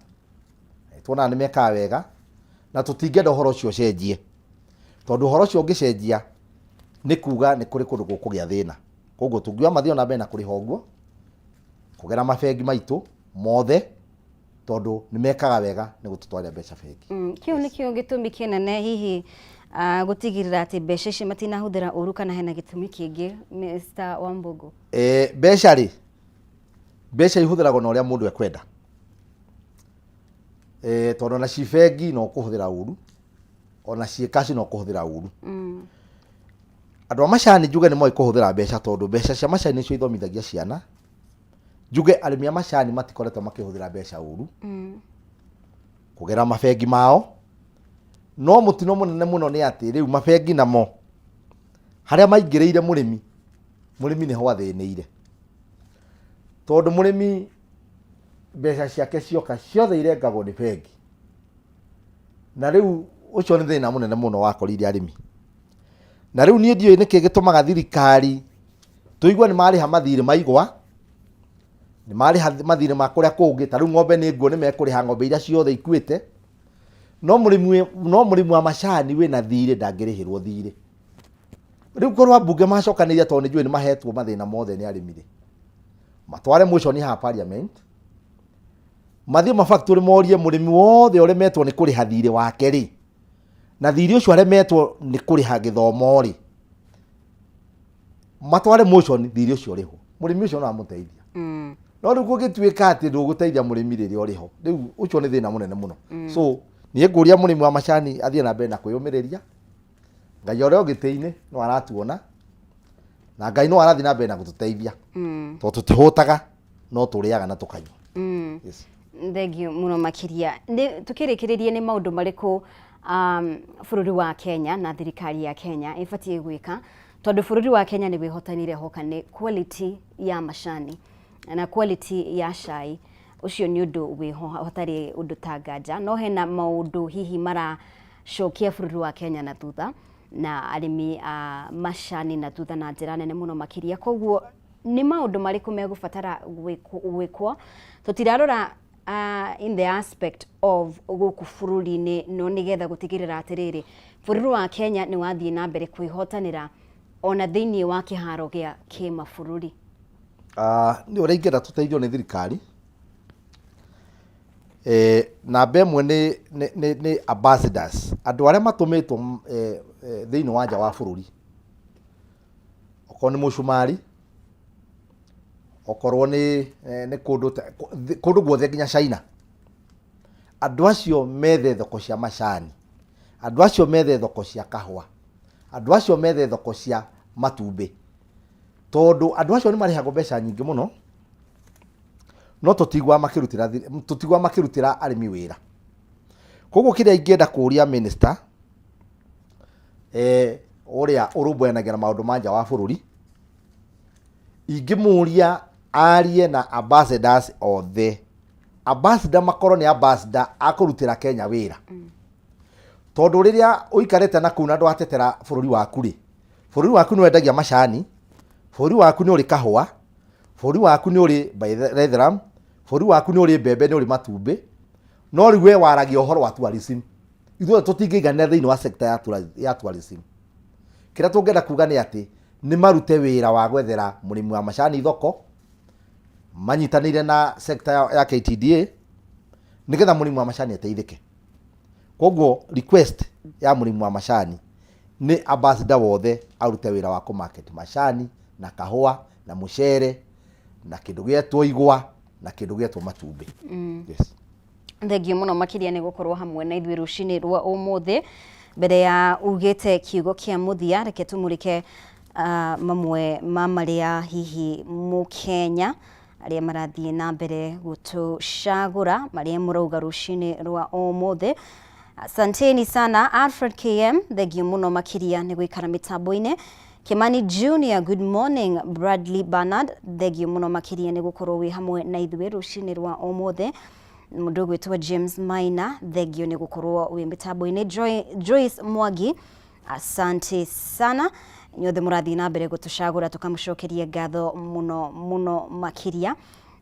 na nĩ tuonaga nĩ mekaga wega, na tũtingĩenda ũhoro ũcio ũcenjie. Tondũ ũhoro ũcio ũngĩcenjia, nĩ kuga nĩ kũrĩ kũndũ gũkũgĩa thĩna. Koguo tũngiuga mathiĩ ona mbere na kũrĩha ũguo, kũgera mabengi maitũ mothe, tondũ nĩ mekaga wega nĩ gũtũtwarĩra mbeca bengi. Kĩu nĩkĩo gĩtũmi kĩnene hihi gũtigĩrĩra atĩ mbeca ici matinahũthĩra ũru, kana hena gĩtũmi kĩngĩ, Mr. Wambũgũ? Mbeca rĩ, mbeca ihũthĩragwo na ũrĩa mũndũ ekwenda. Tondũ ona ci bengi no kũhũthĩra ũru, ona ciĩ cash no kũhũthĩra ũru. Andũ a macani njuge nĩ moĩ kũhũthĩra mbeca, tondũ mbeca cia macani nĩcio ithomithagia ciana. Njuge arĩmi a macani matikoretwo makĩhũthĩra mbeca ũru kũgerera mabengi mao. No mũtino mũnene mũno nĩ atĩ rĩu mabengi namo harĩa maingĩrĩire mũrĩmi, mũrĩmi nĩho athĩnĩire. Tondũ mũrĩmi mbeca ciake cioka ciothe irengagwo nĩ bengi. Na rĩu ũcio nĩ thĩna mũnene mũno wakorire arĩmi. Na rĩu niĩ ndiũĩ nĩkĩ gĩtũmaga thirikari tũigue nĩ marĩha mathirĩ ma igwa, nĩ marĩha mathirĩ ma kũrĩa kũngĩ, ta rĩu ng'ombe nĩ nguo nĩ mekũrĩha ng'ombe iria ciothe ikuĩte, no mũrĩmi no mũrĩmi wa macani wĩna thirĩ ndangĩrĩhĩrwo thirĩ. Rĩu korwo ambunge macokanĩrĩire tondũ nĩ njũĩ nĩ mahetwo mathĩna mothe nĩ arĩmi rĩ, matware motion haha parliament, mathiĩ ma factory morie mũrĩmi wothe ũremetwo nĩ kũrĩha thirĩ wake rĩ, na thirĩ ũcio aremetwo nĩ kũrĩha gĩthomo rĩ, matware motion thirĩ ũcio ũrĩhwo, mũrĩmi ũcio no amũteithia. No rĩu kũngĩtuĩka atĩ ndũgũteithia mũrĩmi rĩrĩa ũrĩho, rĩu ũcio nĩ thĩna mũnene mũno. So niĩ ngũria mũrĩmi wa macani athiĩ na mbere na kwĩyũmĩrĩria, Ngai ũrĩa ũgĩtĩ-inĩ no aratuona, na Ngai no arathiĩ na mbere na gũtũteithia, tondũ tũtihũtaga no tũrĩaga na tũkanyua. Yes. Thengiũ mũno makĩria. Nĩ tũkĩrĩkĩrĩrie nĩ maũndũ marĩkũ bũrũri wa Kenya na thirikari ya Kenya ĩbatiĩ gwĩka, tondũ bũrũri wa Kenya nĩ wĩhotanire hoka nĩ quality ya macani na quality ya cai, ũcio nĩ ũndũ wĩho hatarĩ ũndũ ta nganja, no hena maũndũ hihi maracokia bũrũri wa Kenya na thutha na arĩmi a macani na thutha na njĩra nene mũno makĩria. Koguo nĩ maũndũ marĩkũ megũbatara gwĩkwo? Tũtirarora in the aspect of gũkũ bũrũri-inĩ, no nĩgetha gũtigĩrĩra atĩrĩrĩ, bũrũri wa Kenya nĩ wathiĩ na mbere kwĩhotanĩra ona thĩinĩ wa kĩharo gĩa kĩmabũrũri. Nĩ ũrĩa ingĩenda tũteithio nĩ thirikari, namba ĩmwe nĩ ambassadors, andũ arĩa matũmĩtwo thĩinĩ wa nja wa bũrũri, okorwo nĩ mũcumarĩ, okorwo nĩ kũndũ kũndũ guothe nginya China, andũ acio methe thoko cia macani, andũ acio methe thoko cia kahũa, andũ acio methe thoko cia matumbĩ, tondũ andũ acio nĩ marĩhagwo mbeca nyingĩ mũno, no tũtiguaga makĩrutĩra tũtiguaga makĩrutĩra arĩmi wĩra. Koguo kĩrĩa ingĩenda kũria minister, ũrĩa ũrũmbũyanagia na maũndũ ma nja wa bũrũri, ingĩmũria arie na ambassadors othe, ambassador makorwo nĩ ambassador a kũrutĩra Kenya wĩra. Tondũ rĩrĩa ũikarĩte na kũu na ndwatetera bũrũri waku rĩ, bũrũri waku nĩ wendagia macani, bũrũri waku nĩ ũrĩ kahũa, bũrũri waku nĩ ũrĩ Bethlehem, bũrũri waku nĩ ũrĩ mbembe, nĩ ũrĩ matumbĩ, no rĩu we waragia ũhoro wa tourism. Ithuothe tũtingĩiganĩra thĩinĩ wa sector ya tourism. Kĩrĩa tũngĩenda kuga nĩ atĩ nĩ marute wĩra wa gwethera mũrĩmi wa macani thoko, manyitanĩire na sector ya KTDA, nĩgetha mũrĩmi wa macani ateithĩke. Koguo request ya mũrĩmi wa macani nĩ ambassador wothe arute wĩra wa kũ market macani na kahũa na mũcere na kĩndũ gĩetwo igwa na kĩndũ gĩetwo matumbĩ. Yes. Thengiũ mũno makĩria nĩ gũkorwo hamwe na ithuĩ rũcinĩ rwa ũmũthĩ. Mbere ya ugĩte kiugo kĩa mũthia, reke tũmũrĩke mamwe ma marĩa hihi mũkenya arĩa marathiĩ na mbere gũtũcagũra marĩa mũrauga rũcinĩ rwa ũmũthĩ. Asanteni sana Alfred KM, thengiũ mũno makĩria nĩ gũikara mĩtambo-inĩ. Kimani Junior, good morning. Bradley Bernard, thengiũ mũno makĩria nĩ gũkorwo wĩ hamwe na ithuĩ rũcinĩ rwa ũmũthĩ. Mũndũ ũgwĩtwo James Maina, thengiũ nĩ gũkorwo wĩ mĩtambo-inĩ. Joyce Mwangi, asante sana. Inyuothe mũrathiĩ na mbere gũtũcagũra, tũkamũcokeria ngatho mũno mũno makĩria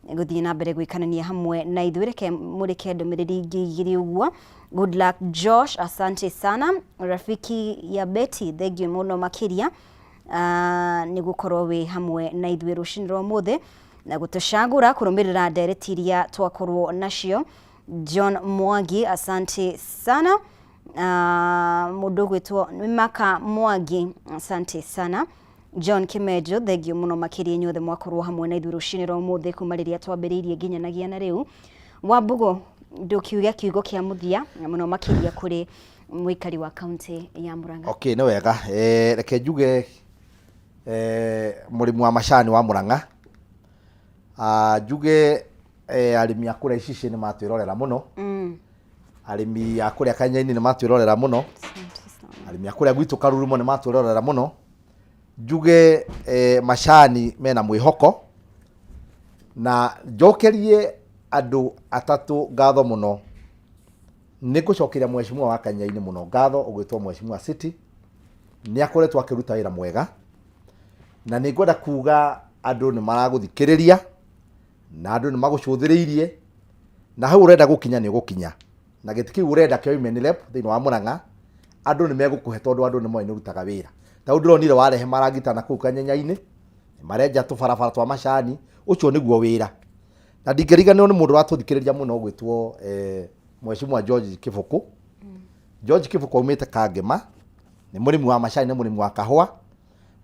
gũthiĩ na mbere gwĩkanania hamwe na ithuĩ. Reke mũrĩke ndũmĩrĩri ingĩ igĩrĩ ũguo. Good luck Josh, asante sana. Rafiki ya Betty, thengiũ mũno makĩria nĩ gũkorwo wĩ hamwe na ithuĩ rũcinĩ rwa ũmũthĩ na gũtũcagũra kũrũmĩrĩra ndereti iria twakorwo nacio. John Mwangi, asante sana. Mũndũ ũgwĩtwo Maka Mwangi, asante sana. John Kimenjo, thengiũ mũno makĩria inyuothe mwakorwo hamwe na ithuĩ rũcinĩ rwa ũmũthĩ kuma rĩrĩa twambĩrĩirie nginyanagia na rĩu. Wambugu, ndũkiuge kiugo kĩa mũthia na mũno makĩria kũrĩ mũikari wa kaunti ya Murang'a. Okay, nĩ wega. Reke njuge mũrĩmi wa macani wa Murang'a, njuge arĩmi a kũrĩa Icicĩ nĩ matwĩrorera mũno, arĩmi a kũrĩa Kanyaini nĩ matwĩrorera mũno, arĩmi a kũrĩa gwitũ Karurumo nĩ matwĩrorera mũno. Njuge macani mena mwĩhoko. Na njokerie andũ atatũ ngatho mũno. Nĩ ngũcokeria mheshimiwa wa Kanyainĩ mũno ngatho ũgwĩtwo Mheshimiwa City, nĩ akoretwo akĩruta wĩra mwega, na nĩ ngwenda kuga andũ nĩ maragũthikĩrĩria na andũ nĩ magũcũthĩrĩirie, na hau ũrenda gũkinya nĩ ũgũkinya, na gĩtĩ kĩu ũrenda kĩa women rep thĩinĩ wa Murang'a andũ nĩ megũkũhe, tondũ andũ nĩ moĩ nĩ ũrutaga wĩra. Ta rĩu ndĩronire warehe marangita na kũu Kanyenyainĩ, marenja tũbarabara twa macani, ũcio nĩguo wĩra. Na ndingĩriganĩrwo nĩ mũndũ ũratũthikĩrĩria mũno ũgwĩtwo Mheshimiwa George Kĩbũkũ. George Kĩbũkũ aumĩte Kangema, nĩ mũrĩmi wa macani na mũrĩmi wa kahũa,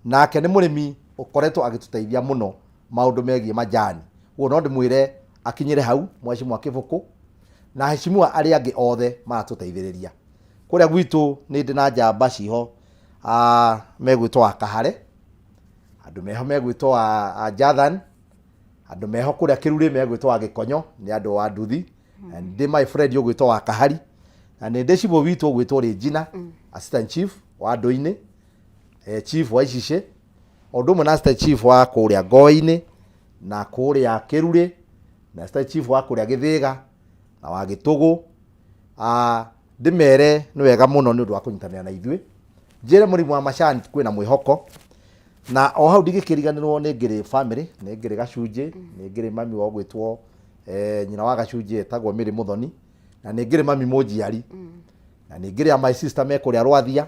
nake nĩ mũrĩmi ũkoretwo agĩtũteithia mũno maũndũ megiĩ majani. Ũguo no ndĩmwĩre akinyĩre hau Mheshimiwa Kĩbũkũ na aheshimiwa arĩa angĩ othe maratũteithĩrĩria. Kũrĩa gwitũ nĩ ndĩ na njamba ciho megwĩtwo wa Kahare, andũ meho megwĩtwo wa Jathan, andũ meho kũrĩa Kĩrurĩ megwĩtwo wa Gĩkonyo, nĩ andũ wa nduthi. Na ndĩ my friend ũgwĩtwo wa Kahari, na nĩ ndĩ cibũ witũ ũgwĩtwo Regina, assistant chief wa ndũ-inĩ, chief wa Icicĩ, o ũndũ ũmwe na assistant chief wa kũrĩa Ngoĩ-inĩ na kũrĩa Kĩrurĩ, na assistant chief wa kũrĩa Gĩthĩga na wa Gĩtũgũ. Ndĩmere nĩ wega mũno nĩ ũndũ wa kũnyitanĩra na ithuĩ. Njĩre mũrĩmi wa macani kwĩna mwĩhoko, na o hau ndingĩkĩriganĩrwo nĩ ngĩrĩ family, nĩ ngĩrĩ gacunjĩ, nĩ ngĩrĩ mami wa ũgwĩtwo nyina wa gacunjĩ etagwo Mary Mũthoni, na nĩ ngĩrĩ mami mũnjiari, na nĩ ngĩrĩ my sister me kũrĩa Rwathia,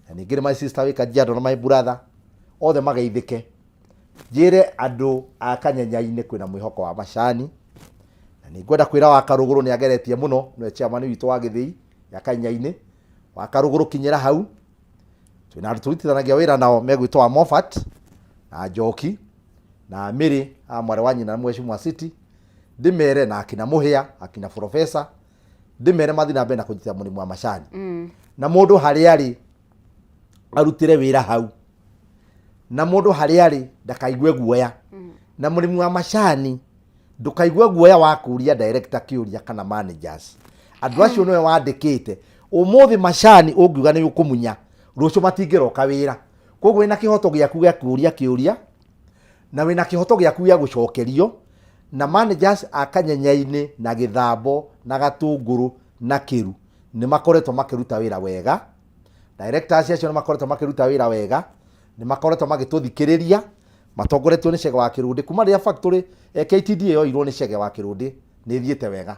na nĩ ngĩrĩ my sister wĩ Kajiado na my brother, othe mageithĩke. Njĩre andũ a Kanyenyainĩ kwĩna mwĩhoko wa macani, na nĩ ngwenda kwĩra wa Karũgũrũ nĩ ageretie mũno, nĩwe chairman witũ wa gĩthĩi ya Kanyenyainĩ. Wa Karũgũrũ kinyĩra hau, twĩna andũ tũrutithanagia wĩra nao megwĩtwo wa Moffat na Njoki na Mary a mwarĩ wa nyina na Mheshimiwa City, ndĩmere na akina Mũhĩa, akina Professor, ndĩmere mathiĩ na mbere na kũnyitĩra mũrĩmi wa macani. Na mũndũ harĩa arĩ arutĩre wĩra hau, na mũndũ harĩa arĩ ndakaigue guoya. Na mũrĩmi wa macani ndũkaigue guoya wa kũria director kĩũria kana managers, andũ acio nĩwe wandĩkĩte. Ũmũthĩ macani ũngiuga nĩ ũkũmunya, rũciũ matingĩroka wĩra. Koguo wĩna kĩhoto gĩaku gĩa kũria kĩũria, na wĩna kĩhoto gĩaku gĩa gũcokerio. Na managers a Kanyenyainĩ na Gĩthambo na Gatũngũrũ na Kĩru nĩ makoretwo makĩruta wĩra wega. Directors acio nĩ makoretwo makĩruta wĩra wega, nĩ makoretwo magĩtũthikĩrĩria, matongoretio nĩ Chege wa Kĩrũndĩ. Kuma rĩrĩa factory KTDA yoirwo nĩ Chege wa Kĩrũndĩ nĩ ĩthiĩte wega.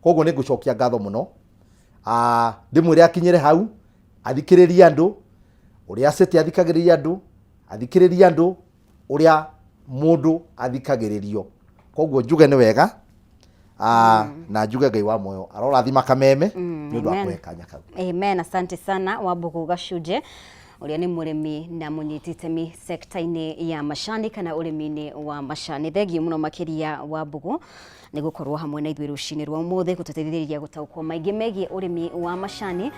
Koguo nĩ ngũcokia ngatho mũno. Ndĩmwĩre akinyĩre hau, athikĩrĩrie andũ, ũrĩa City athikagĩrĩria andũ, athikĩrĩrie andũ ũrĩa mũndũ athikagĩrĩrio. Koguo njuge nĩ wega, na njuge Ngai wa muoyo arorathima Kameme nĩ ũndũ wa Amen. kũhe kanya kau. Amen. Asante sana Wambugu Gacunjĩ ũrĩa nĩ mũrĩmi na mũnyiti itemi sekta-inĩ ya macani kana ũrĩmi-inĩ wa macani. Thengiũ mũno makĩria Wambugu nĩ gũkorwo hamwe na ithuĩ rũcinĩ rwa ũmũthĩ gũtũteithĩrĩria gũtaũkwo maingĩ megiĩ ũrĩmi wa macani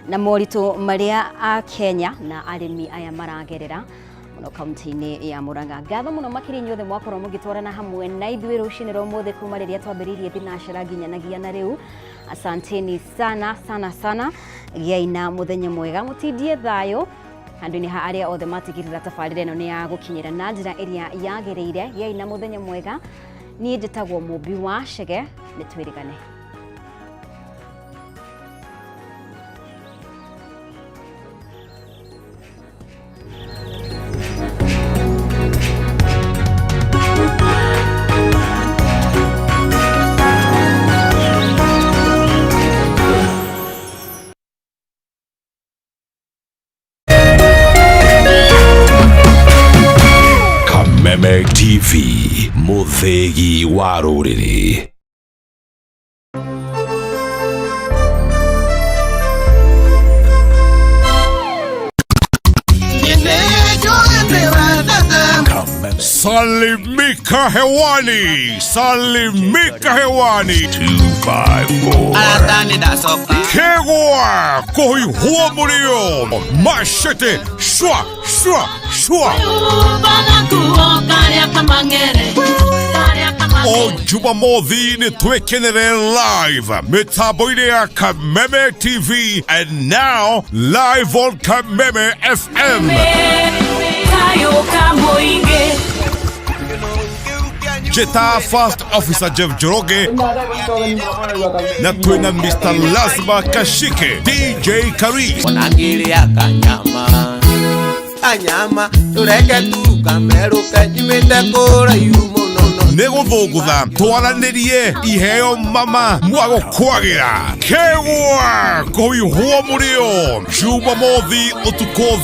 na moritũ marĩa a Kenya na arĩmi aya maragerera mũno kaunti-inĩ ya Murang'a. Ngatho mũno makĩria inyuothe mwakorwo mũgĩtwarana hamwe na ithuĩ rũcinĩ rwa ũmũthĩ kuma rĩrĩa twambĩrĩirie thinacera nginyanagia na rĩu. Asanteni sana sana sana, gĩai na mũthenya mwega, mũtindie thayũ handũ-inĩ ha arĩa othe matigĩrĩra tabarĩra ĩno nĩ ya gũkinyĩra na njĩra ĩrĩa yagĩrĩire. Gĩai na mũthenya mwega. Niĩ njĩtagwo Mũmbi wa Chege, nĩ twĩrĩgane. Kameme TV, mũthĩgi wa rũrĩrĩ. Salimika hewani, salimika hewani. 254. Kegwa kohi huo murio. Machete shwa shwa shwa. O Jumamothi nĩ twĩkenere live mĩtambo-inĩ ya Kameme TV and now live on Kameme FM. Njĩta First Officer Jeff Njoroge na twĩna Mr. Lazima Kashike, DJ Karis. Onangĩrĩa kanyama kanyama tũreke tu kamerũke nyumĩte kũraihu mũno. Nĩ gũthũngũtha twaranĩrie iheo mama mwagũkwagĩra kegwa kũihwo mũrĩo Jumamothi ũtukũ.